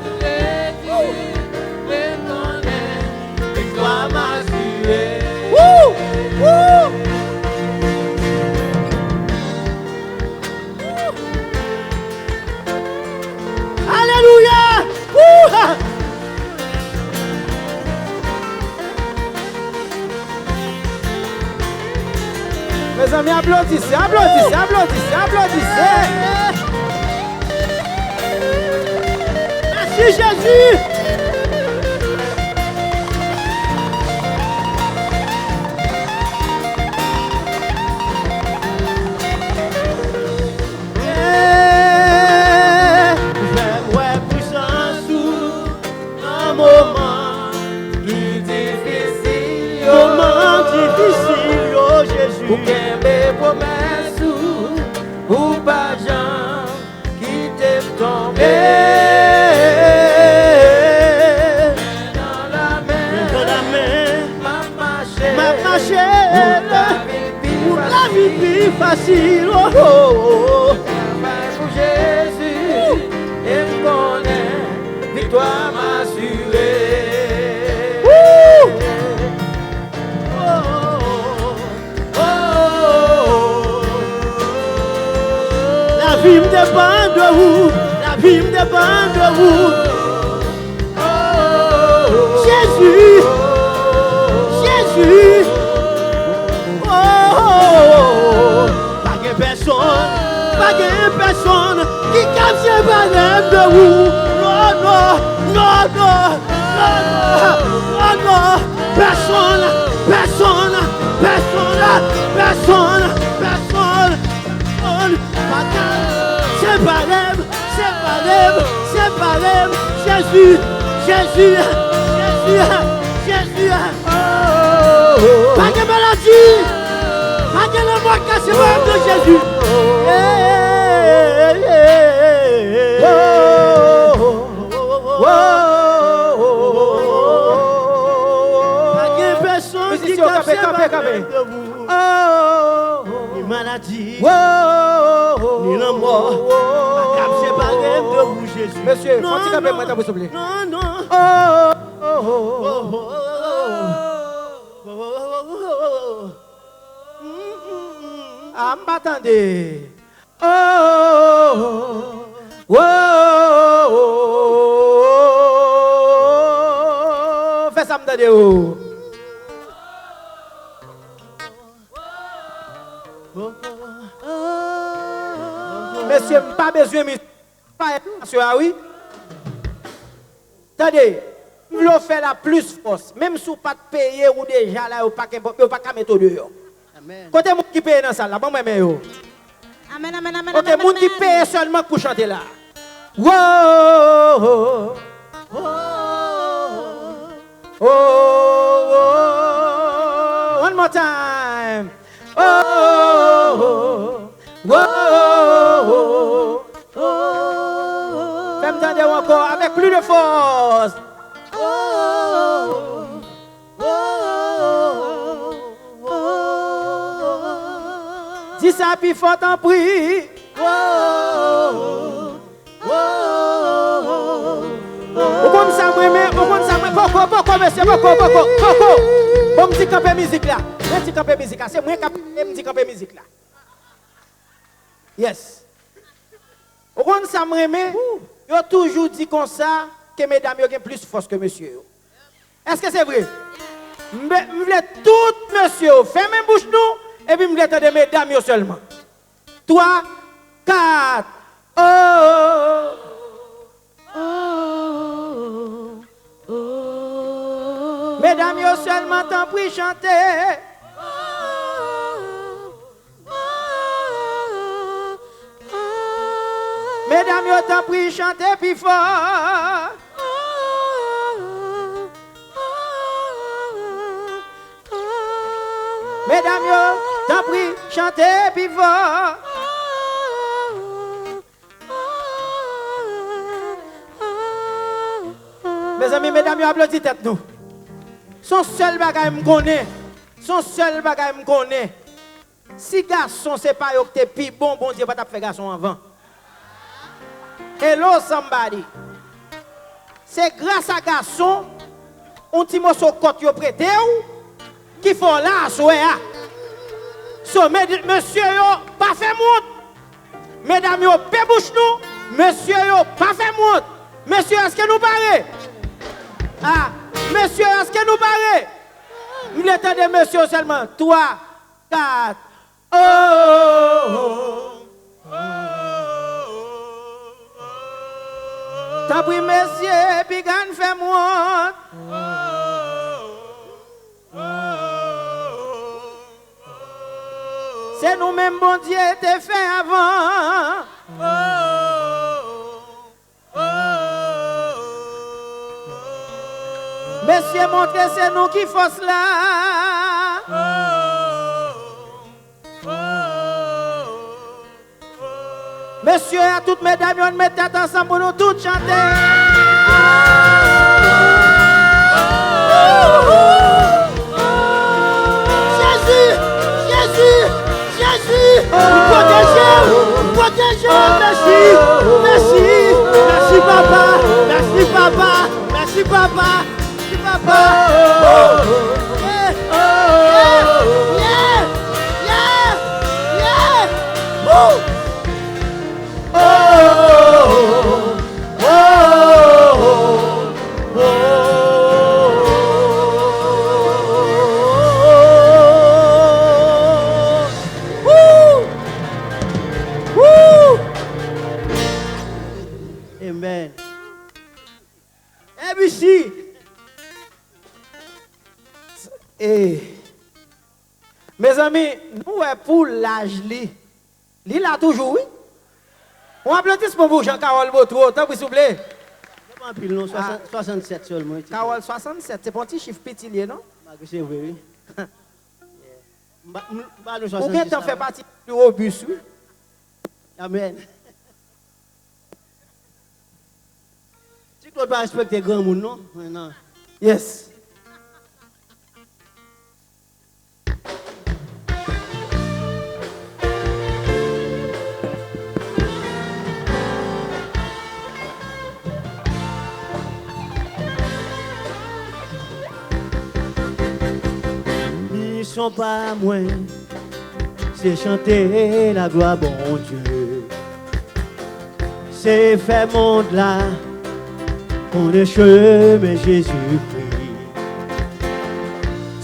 Woo! Woo! Alelouya! Woo! Mezanmi, aplodise, aplodise, aplodise, aplodise. Mèsi, Jezi. Fè m wè pwisans ou nan moman ki difisil yo. Moman difisil yo, Jezi. Ou kenbe pwomès ou, ou pa janm kite m tonbe. Men nan lamen, men nan lamen, m ap mache, m ap mache pou lavi pi fasil. Oh, oh, oh. Travay pou Jezi, e m konnen viktwa m asire. Woo! Oh, oh, oh, oh. Lavi m depann de ou, lavi m depann de ou. Jezi, Jezi. Oh, oh, oh, oh. Pa gen pèsonn, pa gen pèsonn ki kab separe m de ou. Non, non, non, non, non, non, non, non. Pèsonn, pèsonn, pèsonn, pèsonn, pèsonn, pèsonn pa ka separe m, separe m, separe m. Jezi, Jezi, Jezi, Jezi. Pa gen maladi, pa gen lanmò k ka separe m de Jezi. Pa gen pèsonn ki ka separe m de ou. Ni maladi, ni lanmò pa kab separe m de ou, Jezi. Mesye, fò ti kanpe mwen tanpri, souple. Non, non. Oh, oh, oh. Ah, m pa tande. Oh, oh, oh, oh, oh, oh. Fè sa m tande ou. Mesye, m pa bezwen mizik. Pa aswè a, wi. Tande, m vle w fè la plis fòs. Menm si w pa t peye, ou deja la, yo pa ka, yo pa ka mete w deyò. Amèn. Kote moun ki peye nan sal la? Ban mwen men yo. Amèn, amèn, amèn, amèn, amèn. Ok, moun ki peye sèlman k pou chante la. Wo, wo, wo, wo. One more time. Oh, oh, oh, oh, oh, oh. Fè m tande w ankò avèk plis de fòs. Oh, oh, oh, oh, oh. Di sa pi fò, tanpri. Oh, oh, oh, oh, oh. Ou konn sa m renmen, ou konn sa m renmen. Poko, poko, mesye, poko, poko, poko. Bon, m di kanpe mizik la. Mwen di kanpe mizik la. Se mwen k ap pale, m di kanpe mizik la. Yes. Ou konn sa m renmen? Yo toujou di konsa ke medam yo gen plis fòs ke mesye yo. Èske se vre? M be-, m vle tout mesye yo fèmen bouch nou, epi m vle tande medam yo sèlman. Twa, kat. Oh, oh, oh, oh, oh. Medam yo sèlman, tanpri, chante. Medam yo, tanpri, chante pi fò. Medam yo, tanpri, chante pi fò. Mezanmi, medam yo, aplodi tèt nou. Se yon sèl bagay m konnen. Se yon sèl bagay m konnen. Si gason se pa yo ki te pi bon, Bondye pa t ap fè gason anvan. Hello, somebody. Se gras a gason, yon ti moso kòt yo prete w, ki fè w la aswè a. So, med-, mesye yo, pa fè m wont. Medam yo, pe bouch nou. Mesye yo, pa fè m wont. Mesye, èske nou pare? Ah, mesye, èske nou pare? M vle tande mesye yo sèlman. Twa, kat. Oh, oh, oh, oh, oh. Tanpri, mesye, piga n fè m wont. Se nou menm Bondye te fè avan. Mesye, montre se nou ki fòs la. Mesye a tout medam yo, n met tèt ansanm pou nou tout chante. Jezi! Jezi! Jezi! Pwoteje m! Pwoteje m! Mèsi! Mèsi! Mèsi, papa! Mèsi, papa! Mèsi, papa! Mèsi, papa! Oh! Yeah! Yeah! Yeah! Yeah! Yeah! Woo! Amen. A B C. Eh. Mezanmi, nou wè pou laj li. Li la toujou, wi. Yon aplodisman pou Jean Carole Botro, tanpri, souple. Se pa anpil, non, ah, swasann-, swasannsèt sèlman, wi, ti Carole, swasannsèt, se pa yon ti chif piti li ye, non? Malgre se vre, wi. M ba, m, m ba nou swasanndis la. Ou gentan fè pati pli wobis, wi. Amen. Ti Claude pa respekte granmoun, non. Men non. Yes. Misyon pa mwen, se chante laglwa Bondye. Se fè mond la konnen chemen Jezikri.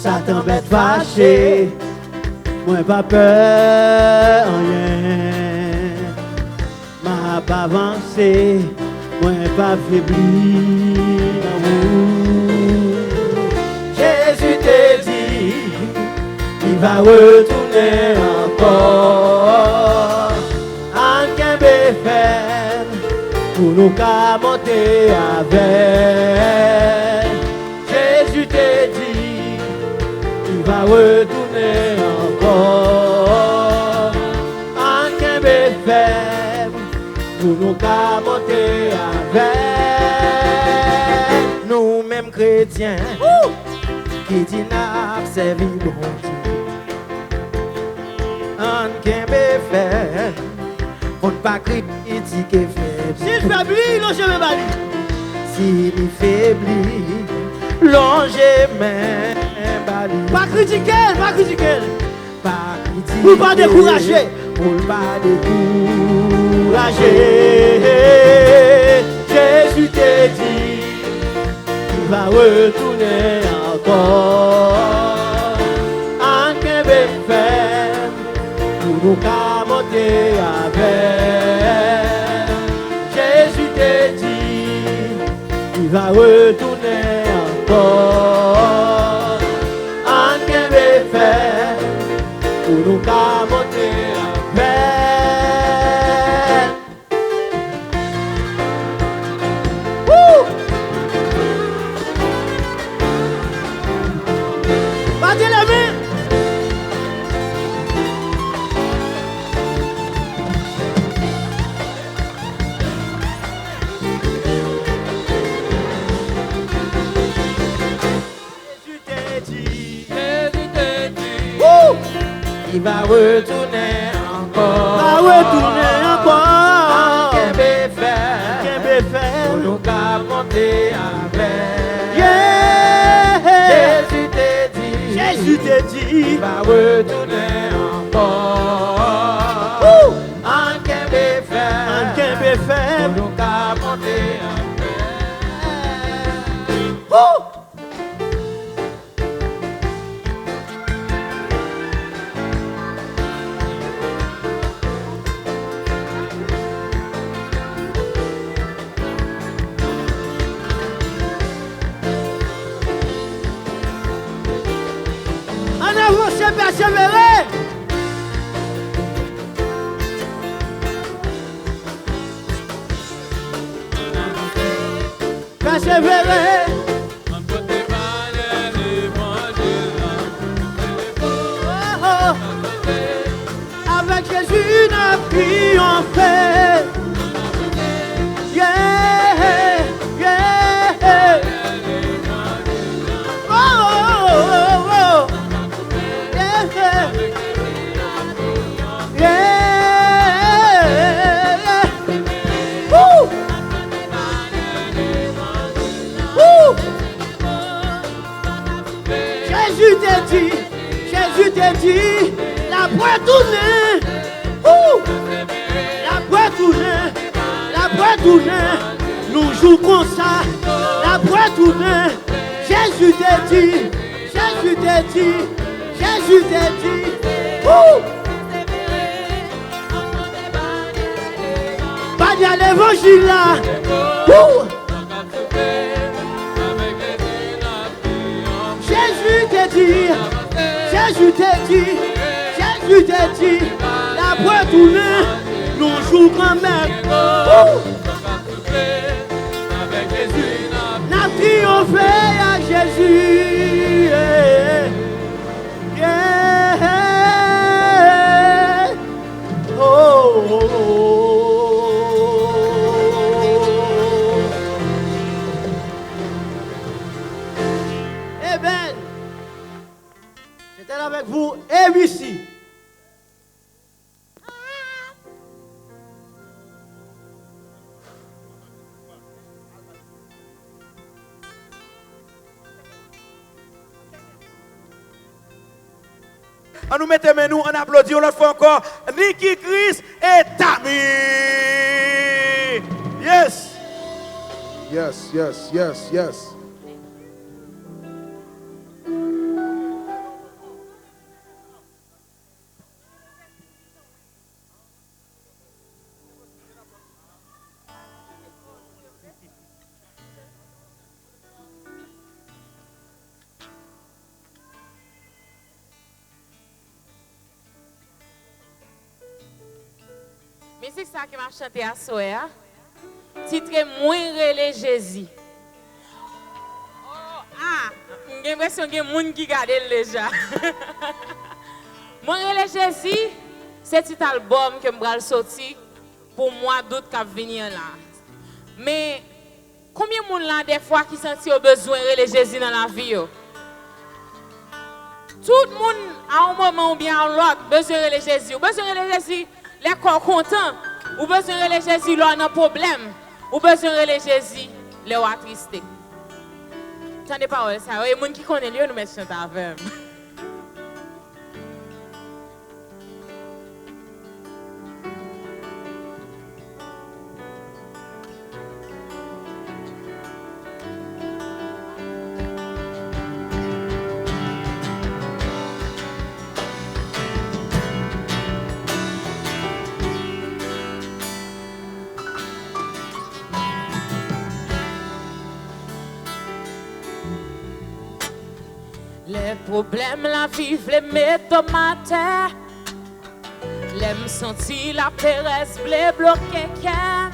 Satan bèt fache, mwen pa pè anyen. M ap avanse, mwen p ap febli nan wout. Jezi te di, li va retounen ankò. Ann kenbe fèm pou nou ka monte avè l. Jezi te di, li va retounen ankò. Ann kenbe fèm pou nou ka monte avè l. Nou menm kretyen ki di n ap sèvi Bondye, ann kenbe fèm pou n pa kritike febli. Si l febli, lonje men ba li. Si li febli, lonje men ba li. Pa kritike l, pa kritike l. Pa kritike l. Pou l pa dekouraje. Pou l pa dekouraje. Jezi te di, li va retounen ankò. Ann kenbe fèm pou nou ka monte avè l. Jezi te di, li va retounen ankò. Leve lamen. Jezi te di, Jezi te di, Woo! Li va retounen ankò. Va retounen ankò. Ann kenbe fèm. Ann kenbe fèm. Pou nou ka monte avè l. Yeah! Jezi te di, Jezi te di, li va retounen ankò. Woo! Ann kenbe fèm. Ann kenbe fèm. Pou nou ka monte avè l. Woo! Ann avanse, pèsevere. Pèsevere. Oh, oh. Avèk Jezi, n ap triyonfe. Yeah, yeah. Oh, oh, oh, oh. Yeah, yeah. Yeah, yeah. Woo! Woo! Jezi te di, Jezi te di, l ap retounen. Woo! L ap retounen, l ap retounen. Yon jou konsa, l ap retounen. Jezi te di, Jezi te di, Jezi te di. Woo! Banyè levanjil la. Woo! Jezi te di, Jezi te di, Jezi te di, l ap retounen yon jou kanmenm. Woo! N ap triyonfe ak Jezi. Yeah. Oh, oh, oh, oh. Amen. J'étais là avec vous, A B C. Ann nou mete men nou, ann aplodi yon lòt fwa ankò Nicky Chris e Tamy. Yes. Yes, yes, yes, yes. Mizik sa ke m ap chante aswè a, titre Mwen rele Jezi. Oh, ah, m gen enpresyon gen moun ki gade l deja. Mwen rele Jezi, se tit albòm ke m pral soti pou mwa dout k ap vini an la. Men, konbyen moun la dèfwa ki santi yo bezwen rele Jezi nan lavi yo? Tout moun, a yon moman oubyen a yon lòt, bezwen rele Jezi. Ou bezwen rele Jezi lè kò w kontan. Ou bezwen rele Jezi lè w nan pwoblèm. Ou bezwen rele Jezi lè w atriste. Tande pawòl sa yo. E moun ki konnen l yo, nou mèt chante avè m. Lè pwoblèm lavi vle mete m atè, lè m santi laperèz vle bloke kè m,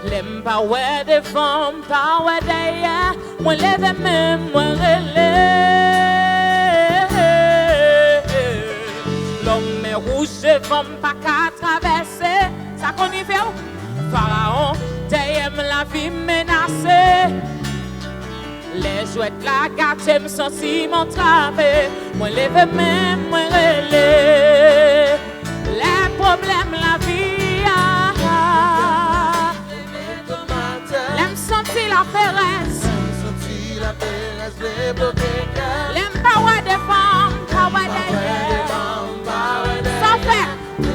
lè m pa wè devan, m pa wè dèyè, mwen leve men m, mwen rele. Devan m pa ka travèse. Sa konn rive w? Farawon dèyè m, lavi m menase. Lè jwèt la gate, m santi m antrave. Mwen leve men m, mwen rele. Lè pwoblèm lavi a. Lè m santi laperèz. Lè m pa wè devan m, pa wè dèyè. Sa w fè?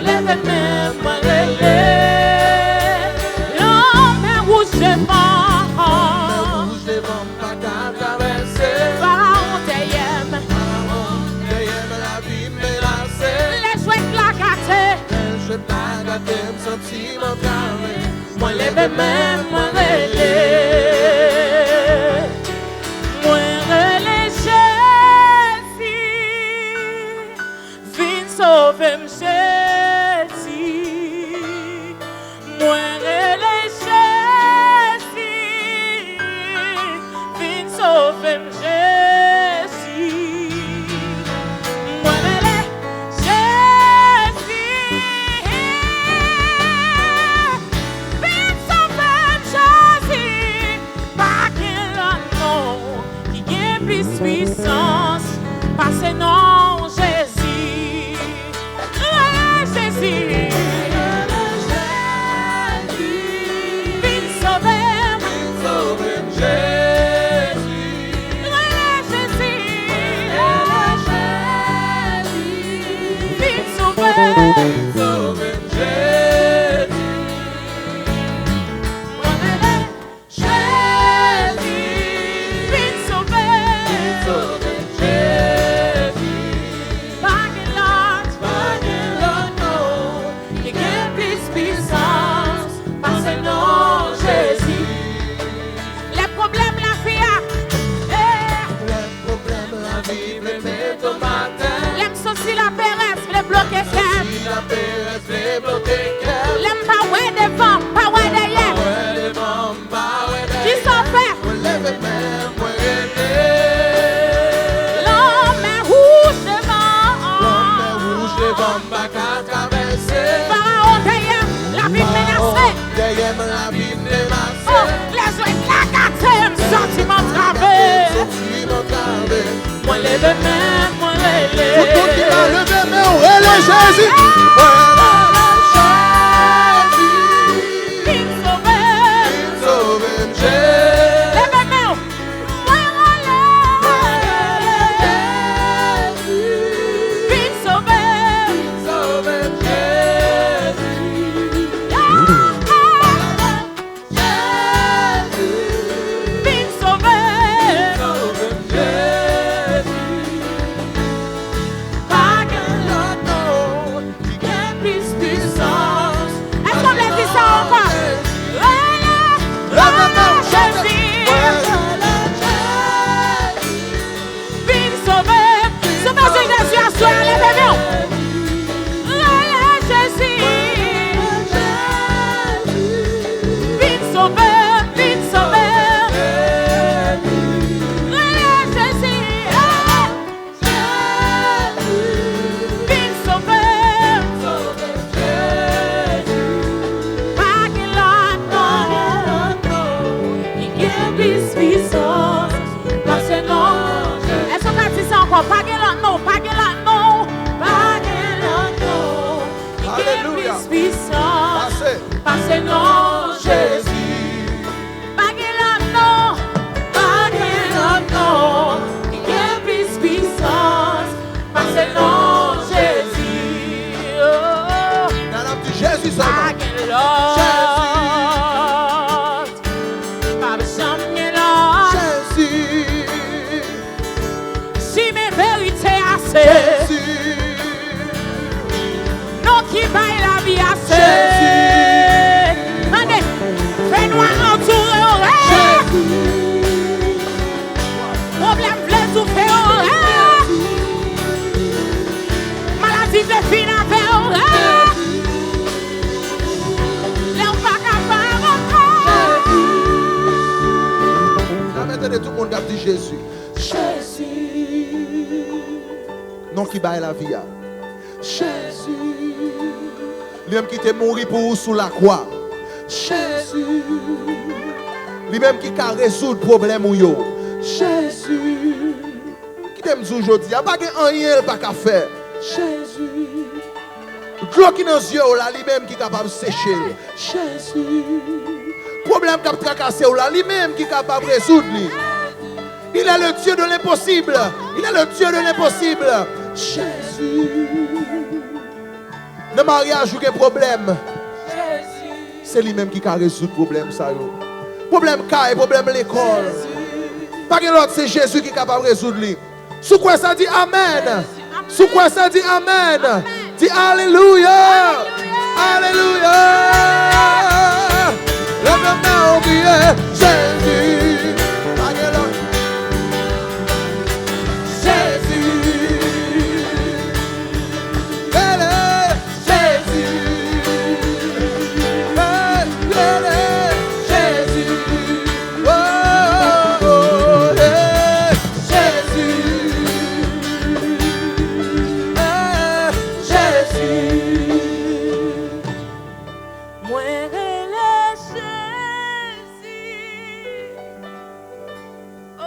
Leve men mwen rele. Lanmè wouj devan. Farawon dèyè m. Lè jwèt la gate. Mwen leve men mwen rele. Mwen rele Jezi. Vin sove m, Jezi. Mwen rele Jezi. Vin sove m, Jezi. Mwen rele Jezi. Vin sove m, Jezi. Pa gen lòt non ki gen plis pisans pase non Jezi. Rele Jezi. Vin sove m. Rele Jezi. Vin sove m. Mwen rele Jezi, vin sove. Vin sove m, Jezi. Pa gen lòt, pa gen lòt non ki gen plis pisans pase non Jezi. Lè pwoblèm lavi a, eh. Lè pwoblèm lavi vle mete w atè. Lè m santi laperèz vle bloke kè m. Lè m pa wè devan, pa wè dèyè. Kisa w fè? Lanmè wouj devan. Farawon dèyè m, lavi m menase. Oh, lè jwèt la gate, m santi m antrave. Mwen leve men mwen rele. Pou tout ki la leve men w, rele Jezi. Mwen rele Jezi. Vin sove m. Vin sove m, Jezi. Leve men w. Mwen rele. Mwen rele Jezi. Vin sove m. Vin sove m, Jezi. Jezi, vin sove m. Sove m, Jezi. Pa gen lòt non ki gen plis pisans. Èske w vle di sa ankò? Rele, rele Jezi. Vin sove m. Si w bezwen Jezi aswè a, leve men w. Rele Jezi. Vin sove m, vin sove m. Rele Jezi. Vin sove m. Pa gen lòt non ki gen plis pisans pase non. Èske w ka di sa ankò? Pa gen lòt non, pa gen lòt non, pa gen lòt non ki gen plis pisans pase non Jezi. Pa gen lòt non, pa gen lòt non ki gen plis pisans pase non Jezi. Oh. Nan ap di Jezi sèlman. Pa gen lòt. Jezi. Pa janm gen lòt. Jezi. Chimen verite a se Jezi. Non ki bay lavi a se Jezi. Tande, fènwa antoure w, eh. Jezi. Pwoblèm vle toufe w, eh. Maladi vle fin avè w, eh. Lè w pa kapab ankò. N a mete de tout moun k ap di Jezi. Jezi. Non ki bay lavi a. Jezi. Li menm ki te mouri pou ou sou lakwa. Jezi. Li menm ki ka rezoud pwoblèm ou yo. Jezi. Kite m di w jodi a, pa gen anyen l pa ka fè. Jezi. Dlo ki nan zye w la, li menm ki kapab seche l. Jezi. Pwoblèm k ap trakase w la, li menm ki kapab rezoud li. Il est le Dieu de l'impossible. Il est le Dieu de l'impossible. Jezi. Nan maryaj ou gen pwoblèm. Se li menm ki ka rezoud pwoblèm sa yo. Pwoblèm kay, pwoblèm lekòl. Pa gen lòt, se Jezi ki kapab rezoud li. Si w kwè sa, di amèn. Si w kwè sa, di amèn. Di alelouya. Alelouya. Leve men w, kriye Jezi. Pa gen lòt. Jezi. Rele Jezi. Hey, rele Jezi. Oh, oh, oh, hey, Jezi. Hey, Jezi. Mwen rele Jezi. Oh,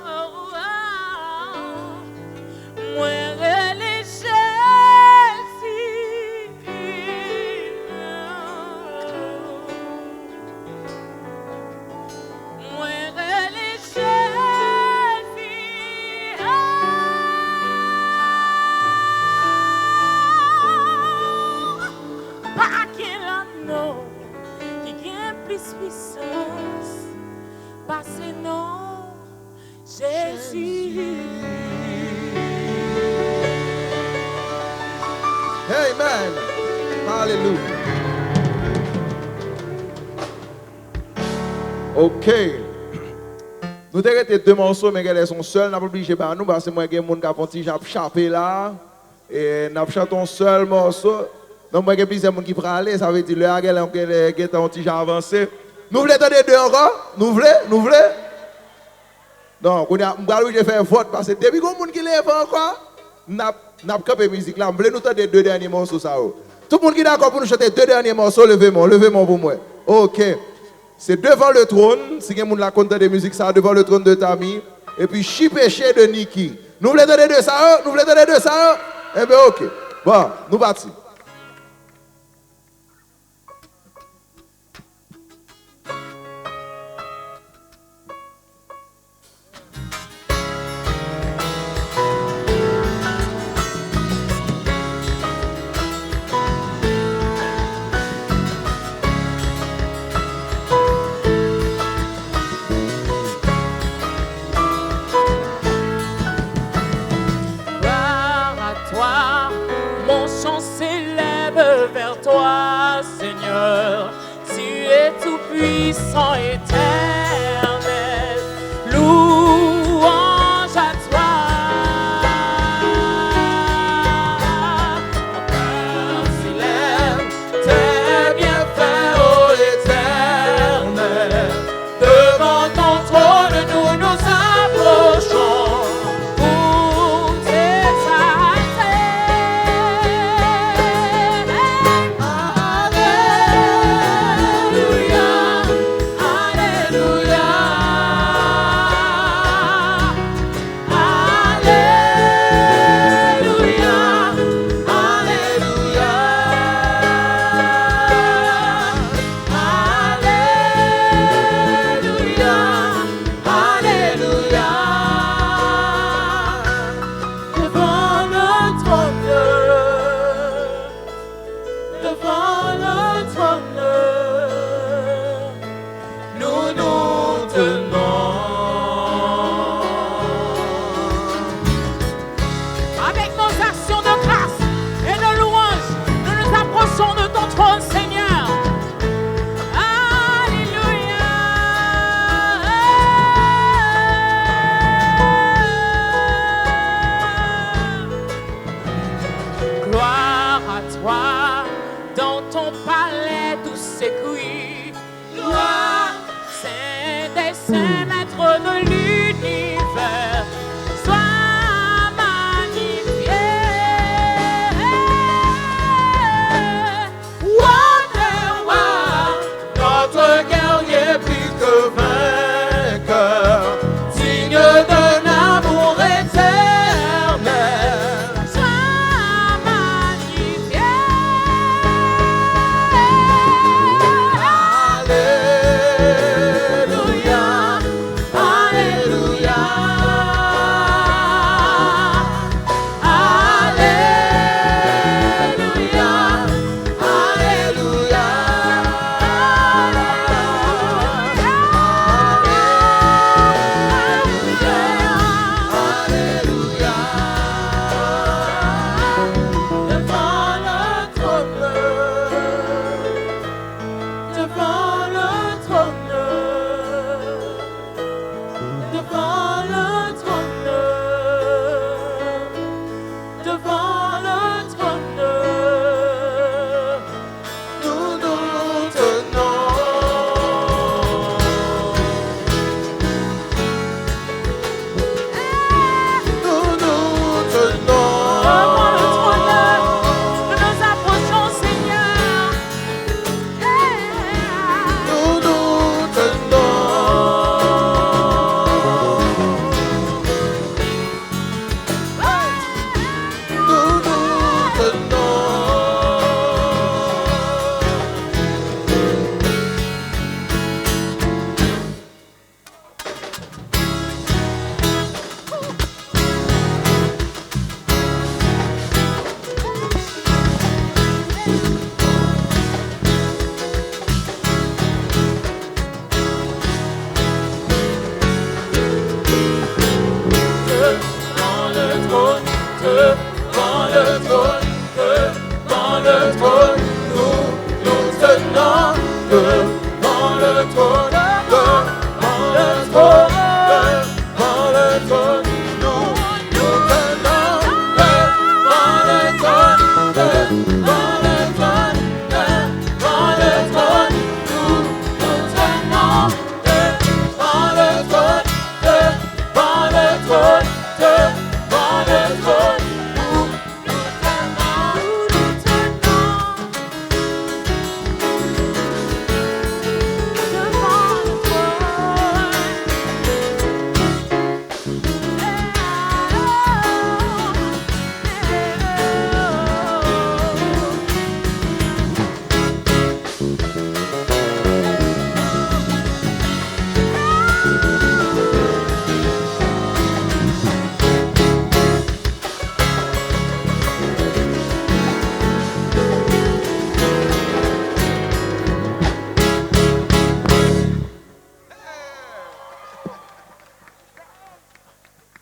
oh, oh. Mwen rele Jezi. Mwen rele Jezi. Oh, pa gen lòt non ki gen plis pwisans pase non Jezi. Amen. Alelouya. Ok. Nou te rete de mòso, men genlè se yon sèl n ap oblije ba nou, paske mwen gen moun k ap fè yon ti jan ap chape la. E n ap chante yon sèl mòso. Donk, mwen gen plizyè moun ki prale, sa vle di lè a genlè, genlè gentan yon ti jan avanse. Nou vle tande de ankò? Nou vle? Nou vle? Non, kounye a, m pral oblije fè vòt, paske depi gon moun ki leve ankò, n ap, n ap kanpe mizik la. M vle nou tande de dènye mòso sa yo. Tout moun ki dakò pou nou chante de dènye mòso, leve men w, leve men w pou mwen. Ok. Se Devant le trône, si gen moun la konn tande mizik sa, Devant le trône de Tami, epi Chi Peche de Nicky. Nou vle tande de sa yo? Nou vle tande de sa yo? Enben, ok. Bon, nou pati. Gloire à toi, mon chant s'élève.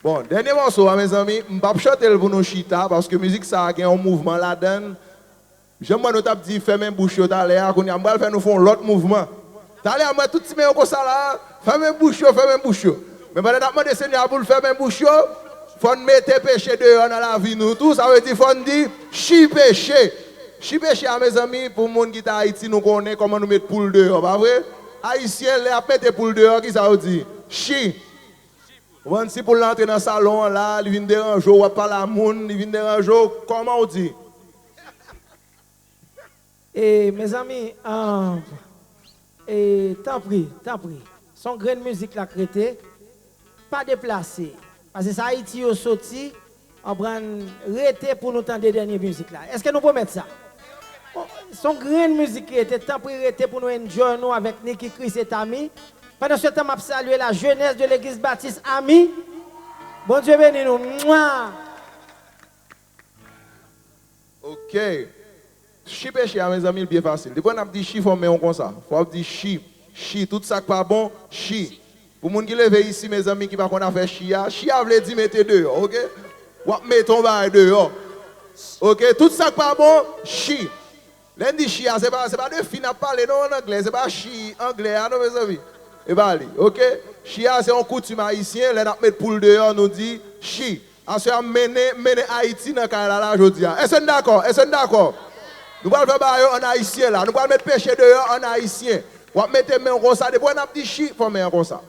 Bon, dènye mòso a, mezanmi, m p ap chante l pou nou chita, paske mizik sa a gen yon mouvman ladan l. Jan m wè nou t ap di fèmen bouch yo talè a, kounye a m pral fè nou fè yon lòt mouvman. Talè a m wè tout ti men yo konsa la, fèmen bouch yo, fèmen bouch yo. Men pandan n ap mande Senyè a pou l fèmen bouch yo, fò n mete peche deyò nan lavi nou tou, sa vle di fò n di chi peche. Chi peche a, mezanmi, pou moun ki t Ayiti, nou konnen kòman nou met poul deyò, pa vre? Ayisyen, lè y ap mete poul deyò, kisa yo di? Chi. Ou konprann, si poul la antre nan salon an la, li vin deranje w, w ap pale a moun, li vin deranje w, kòman w di? E, mezanmi, ah, e, tanpri, tanpri. Se yon grenn mizik la k rete. Pa deplase. Paske se Ayiti yo soti, anprann rete pou nou tande dènye mizik la. Èske nou pwomèt sa? Se yon grenn mizik ki rete, tanpri rete pou nou enjoy nou avèk Nicky Chris et Ami. Pandan se tan, m ap salye la jeunesse de l'église baptiste Ami. Bondye beni nou. Mwa! Ok. Chi peche a, mezanmi, l byen fasil. Depi w ap di chi, fò w men w konsa. Fò w ap di chi. Chi. Tout sa k pa bon, chi. Pou moun ki leve isi, mezanmi, ki pa konn afè chi a, chi a vle di mete deyò, ok? W ap mete yon bagay deyò. Ok? Tout sa k pa bon, chi. Lè n di chi a, se pa, se pa de fi n ap pale non, an anglè. Se pa chi anglè a non, mezanmi. E pa li, ok? Chi a, se yon koutim ayisyen. Lè n ap met poul deyò, nou di chi. Aswè a, m mennen, m mennen Ayiti nan kay la, la, jodi a. Èske n dakò? Èske n dakò? Nou pral fè bagay yo ann ayisyen la. Nou pral met peche deyò ann ayisyen. W ap mete men w konsa. Depi w ap di chi, fè men an konsa.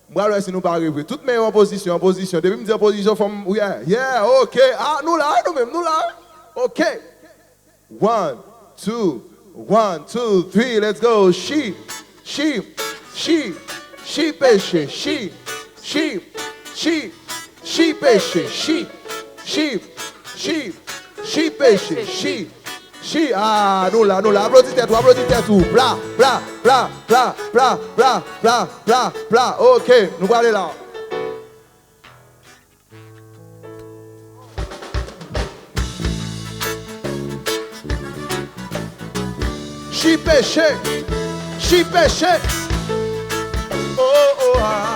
M pral wè si nou pare vre. Tout men yo an pozisyon, an pozisyon. Depi m di an pozisyon, fò m, yeah, yeah, ok. Ah, nou la, wi, nou menm, nou la, wi. Ok. One, two, one, two, three, let's go. Chi, chi, chi, chi peche, chi, chi, chi, chi peche, chi, chi, chi, chi peche, chi, chi. Ah, nou la, nou la. Aplodi tèt ou, aplodi tèt ou. Bla, bla, bla. Ok, nou prale la. Chi peche, chi peche. Oh, oh, ah.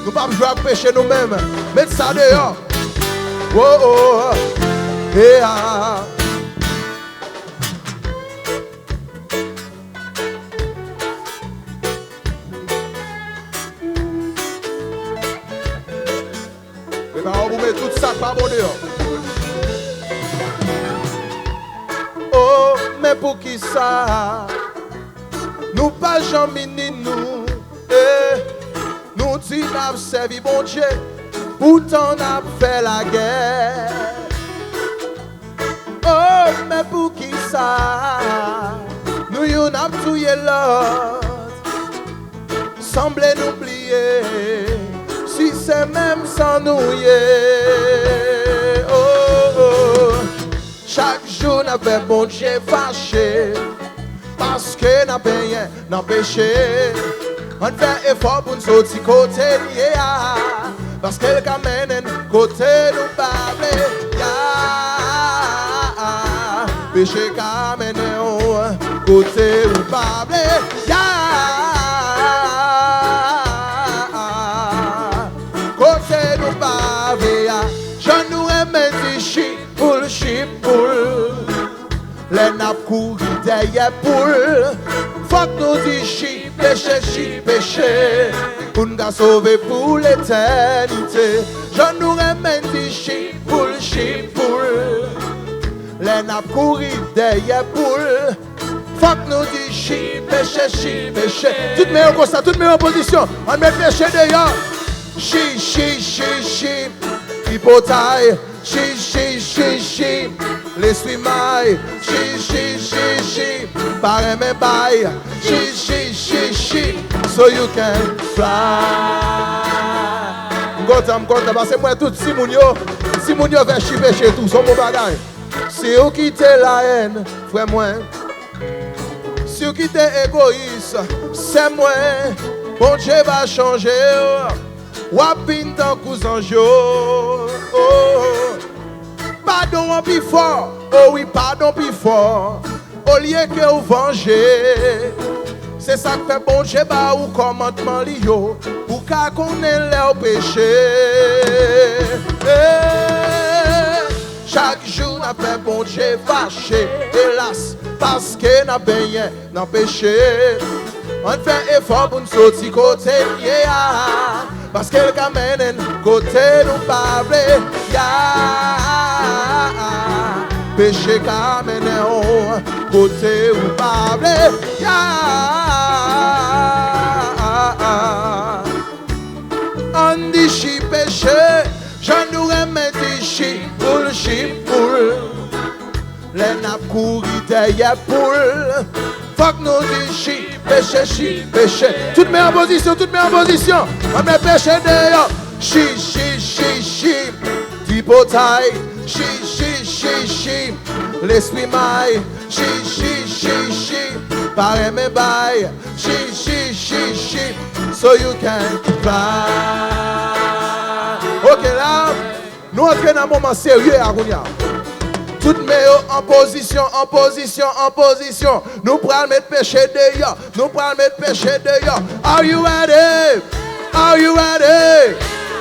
Nou p ap jwe ak peche nou menm. Met sa deyò. Oh, oh, oh. Yeah. Prepare w pou met tout sa k pa bon deyò. Oh, men poukisa nou pa janm ini nou? Eh, nou di n ap sèvi Bondye, poutan n ap fè lagè. Oh, men poukisa nou youn ap touye lòt? Sanble nou bliye si se menm san nou ye. Oh, oh. Chak jou n ap fè Bondye fache, paske n ap benyen nan peche. Ann fè efò pou n soti kote n ye a, paske l ka mennen n kote nou pa vle ya. Peche ka mennen w kote ou pa vle ya. Kote nou pa vle a. Jan nou renmen di chi poul, chi poul. Lè n ap kouri dèyè poul, fòk nou di chi peche, chi peche. Pou n ka sove pou letènite. Jan nou renmen di chip poul, chip poul. Lè n ap kouri dèyè poul, fòk nou di chip, peche, chip, peche. Tout men yo konsa, tout men yo pozisyon. Ann met peche deyò. Chip, chip, chip, chip. Tripotay. Chip, chip, chip, chip. Lespri may. Chip, chip, chip, chip. Pa renmen bay. Chip, chip, chip, chip. So you can fly. M kontan, m kontan, paske m wè tout timoun yo, timoun yo fè chip peche tou, se yon bon bagay. Si w kite lahèn, frè mwen, si w kite egoyis, sè mwen, Bondye va chanje w. W ap vin tankou zanj yo. Oh. Padon an pi fò, o wi, padon pi fò. Olye ke w vanje, se sa k fè Bondye ba ou kòmandman li yo, pou w ka konnen lè w peche. Eh, chak jou n ap fè Bondye fache, elas, paske n ap benyen nan peche. Ann fè efò pou n soti kote n ye a, paske l ka mennen n kote nou pa vle ya. Peche ka mennen w kote ou pa vle ya. Ann di chip peche, jan nou renmen di chip poul, chip poul. Lè n ap kouri dèyè poul, fòk nou di chip, peche, chip, peche. Tout men an pozisyon, tout men an pozisyon. Ann met peche deyò. Chip, chip, chip, chip. Tripotay. Chip, chip, chip, chip. Lespri may. Chip, chip, chip, chip. Pa renmen bay. Chip, chip, chip, chip. So you can fly. Ok, la. Nou antre nan moman serye a kounye a. Tout men yo an pozisyon, an pozisyon, an pozisyon. Nou pral met peche deyò. Nou pral met peche deyò. Are you ready? Are you ready?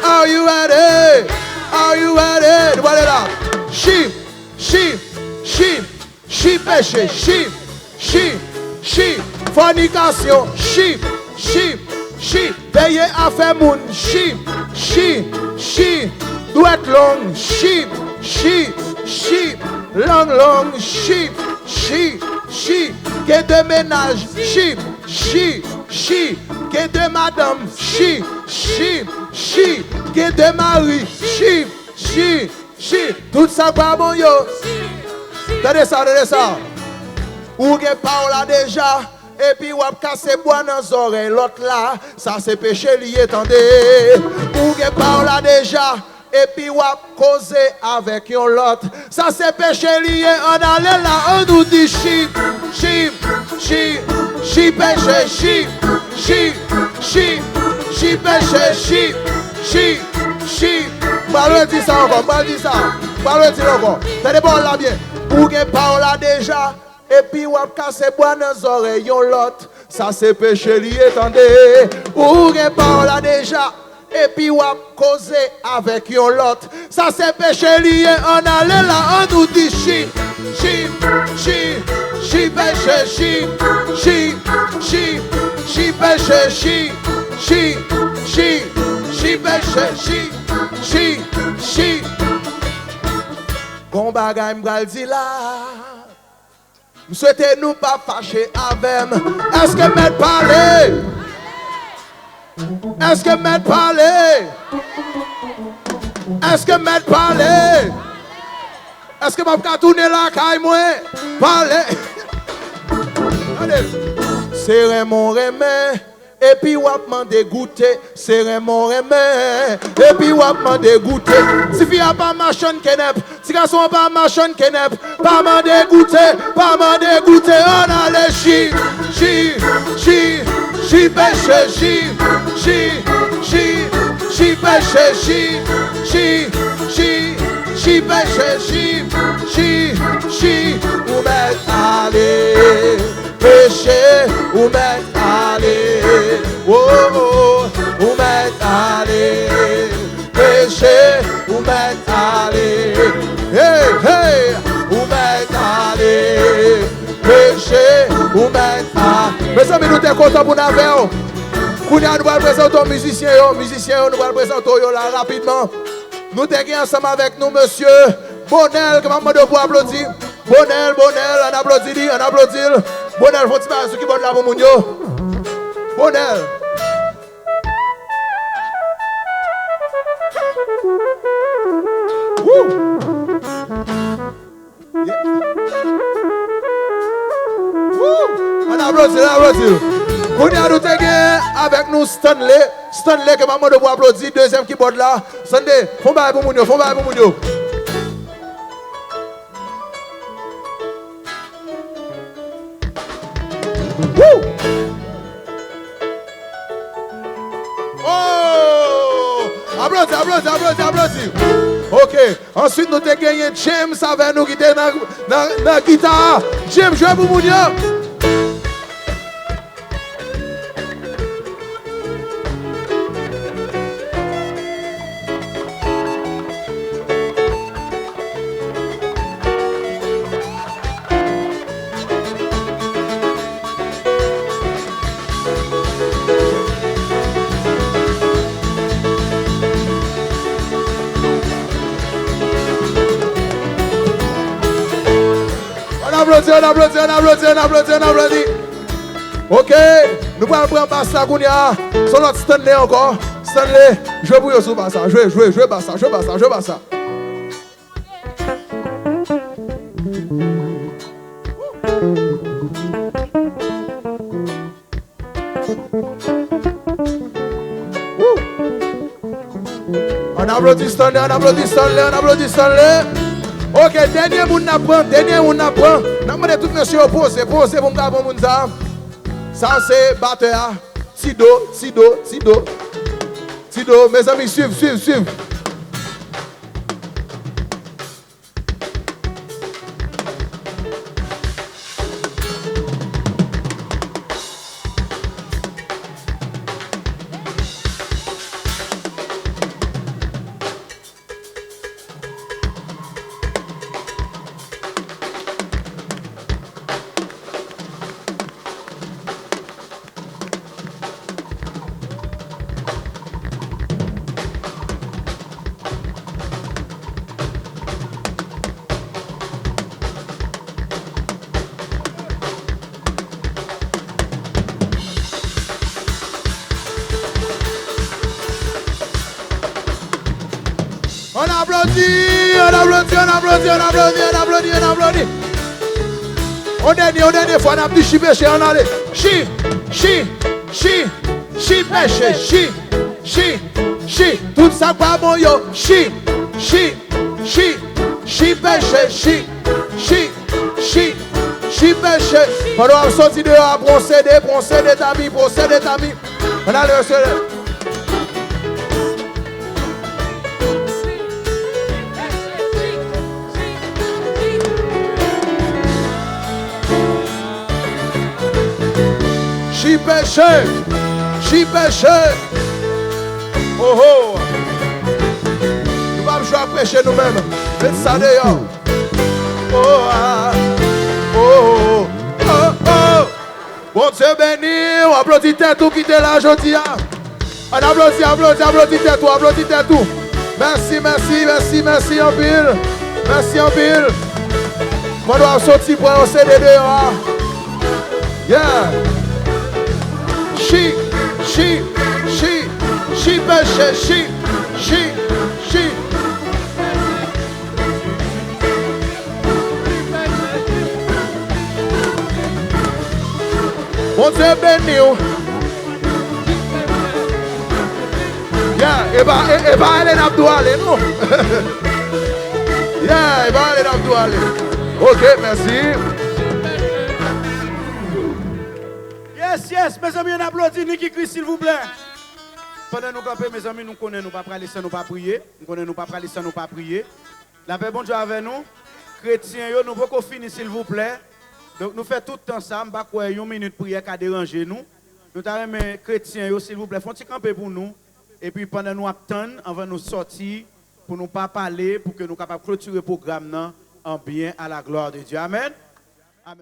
Are you ready? Are you ready? Nou prale la. Chip, chip, chip. Chip peche, chip, chip, chip. Fònikasyon, chip, chip, chip. Veye afè moun, chip, chip, chip. Dwèt long, chip, chip, chip. Lang long, chip, chip, chip. Gen de mennaj, chip, chip, chip. Gen de madanm, chip, chip, chip. Gen de mari, chip, chip, chip. Tout sa k pa bon yo. Tande sa, tande sa. Ou gen pa w la deja, epi w ap kase bwa nan zòrèy lòt la, sa se peche li ye, tande. Ou gen pa w la deja, epi w ap koze avèk yon lòt, sa se peche li ye. Ann ale la, ann nou di chip, chip, chip, chip peche, chip, chip, chip, chip peche, chip, chip, chip. M pral redi sa ankò, m pral di sa, m pral redi l ankò. Tande pawòl la byen. Ou gen pa w la deja, epi w ap kase bwa nan zòrèy yon lòt. Sa se peche li ye, tande. Ou gen pa w la deja, epi w ap koze avèk yon lòt. Sa se peche li ye, ann ale la, ann nou di chip, chip, chip, chip peche, chip, chip, chip, chip peche, chip, chip, chip, chip peche, chip, chip, chip. Gon bagay m pral di la. M swete nou pa fache avè m. Èske m mèt pale? Èske m mèt pale? Èske m mèt pale? Èske m ap ka tounen lakay mwen? Pale! Tande! Se renmen w renmen. Epi w ap mande goute, se renmen w renmen. Epi w ap mande goute. Tifi a pa machann kenèp, ti gason an pa machann kenèp. Pa mande goute, pa mande goute. Ann ale, chip, chip, chip, chip peche, chip, chip, chip, chip peche, chip, chip, chip, chip peche, chip, chip, chip. Ou mèt ale. Peche, ou mèt ale. Oh, oh, ou mèt ale. Peche, ou mèt ale. Hey, hey, ou mèt ale. Peche, ou mèt ale. Mezanmi, nou te kontan pou n avè w. Kounye a, nou pral prezante w mizisyen yo. Mizisyen yo, nou pral prezante w yo la rapidman. Nou te gen ansanm avèk nou mesye Bonèl, ke m ap mande w pou aplodi. Bonèl, Bonèl, ann aplodi li, ann aplodi l. Bonèl, fè yon ti bagay sou kibòd la pou moun yo. Bonèl. Woo! Woo! Ann aplodi l, ann aplodi l. Kounye a, nou te gen avèk nou Stanley. Stanley, ke m ap mande w pou aplodi, dezyèm kibòd la. Stanley, fè yon bagay pou moun yo, fè yon bagay pou moun yo. Woo! Oh! Aplodi, aplodi, aplodi, aplodi. Ok. Answit, nou te genyen James avè nou ki te nan, nan, nan gita. James, jwe pou moun yo. Ann aplodi, ann aplodi, ann aplodi, ann aplodi, ann aplodi. Ok, nou pral pran bas la kounye a. Se yon lòt Stanley ankò. Stanley, jwe pou yo sou bas la. Jwe, jwe, jwe bas la, jwe bas la, jwe bas la. Woo! Ann aplodi Stanley, ann aplodi Stanley, ann aplodi Stanley. Ok, dènye moun n ap pran, dènye moun n ap pran. N ap mande tout mesye yo poze, poze pou m ka pran moun sa. Sa se batè a. Tido, Tido, Tido. Tido, mezanmi, swiv, swiv, swiv. Ann aplodi, ann aplodi, ann aplodi, ann aplodi, ann aplodi, ann aplodi. On dènye, on dènye fwa, n ap di Chi Peche, ann ale. Chi, Chi, Chi, Chi Peche, Chi, Chi, Chi. Tout sa k pa bon yo, Chi, Chi, Chi, Chi Peche, Chi, Chi, Chi, Chi Peche. Pandan w ap soti deyò a, pran yon C D, pran yon C D, tanmi, pran yon C D, tanmi. Ann ale, mesye. Chi Peche! Chi Peche! Oho! Nou p ap jwe ak peche nou menm. Met sa deyò. Oh, ah. Oh, oh, oh, oh. Bondye beni w. Aplodi tèt ou ki te la jodi a. Ann aplodi, aplodi, aplodi tèt ou, aplodi tèt ou. Mèsi, mèsi, mèsi, mèsi anpil. Mèsi anpil. Pandan w ap soti pran yon C D deyò a. Yeah. Chi, chi, chi, chi peche, chi, chi, chi. Bondye beni w. Yeah, e pa, e, e pa ale n ap tou ale, non. Yeah, e pa ale n ap tou ale. Ok, mèsi. Yes, yes, mezanmi, ann aplodi Nicky Chris, silvouplè. Pandan nou kanpe, mezanmi, nou konnen nou pa prale san nou pa priye. Nou konnen nou pa prale san nou pa priye. Lapè Bondye avè nou. Kretyen yo, nou poko fini, silvouplè. Donk, nou fè tout tan sa, m pa kwè yon minit priyè ka deranje nou. Nou ta renmen kretyen yo, silvouplè, fè yon ti kanpe pou nou. Epi pandan nou ap tann, anvan nou sòti, pou nou pa pale, pou ke nou kapab klotire pwogram nan an byen, à la gloire de Dieu. Amèn.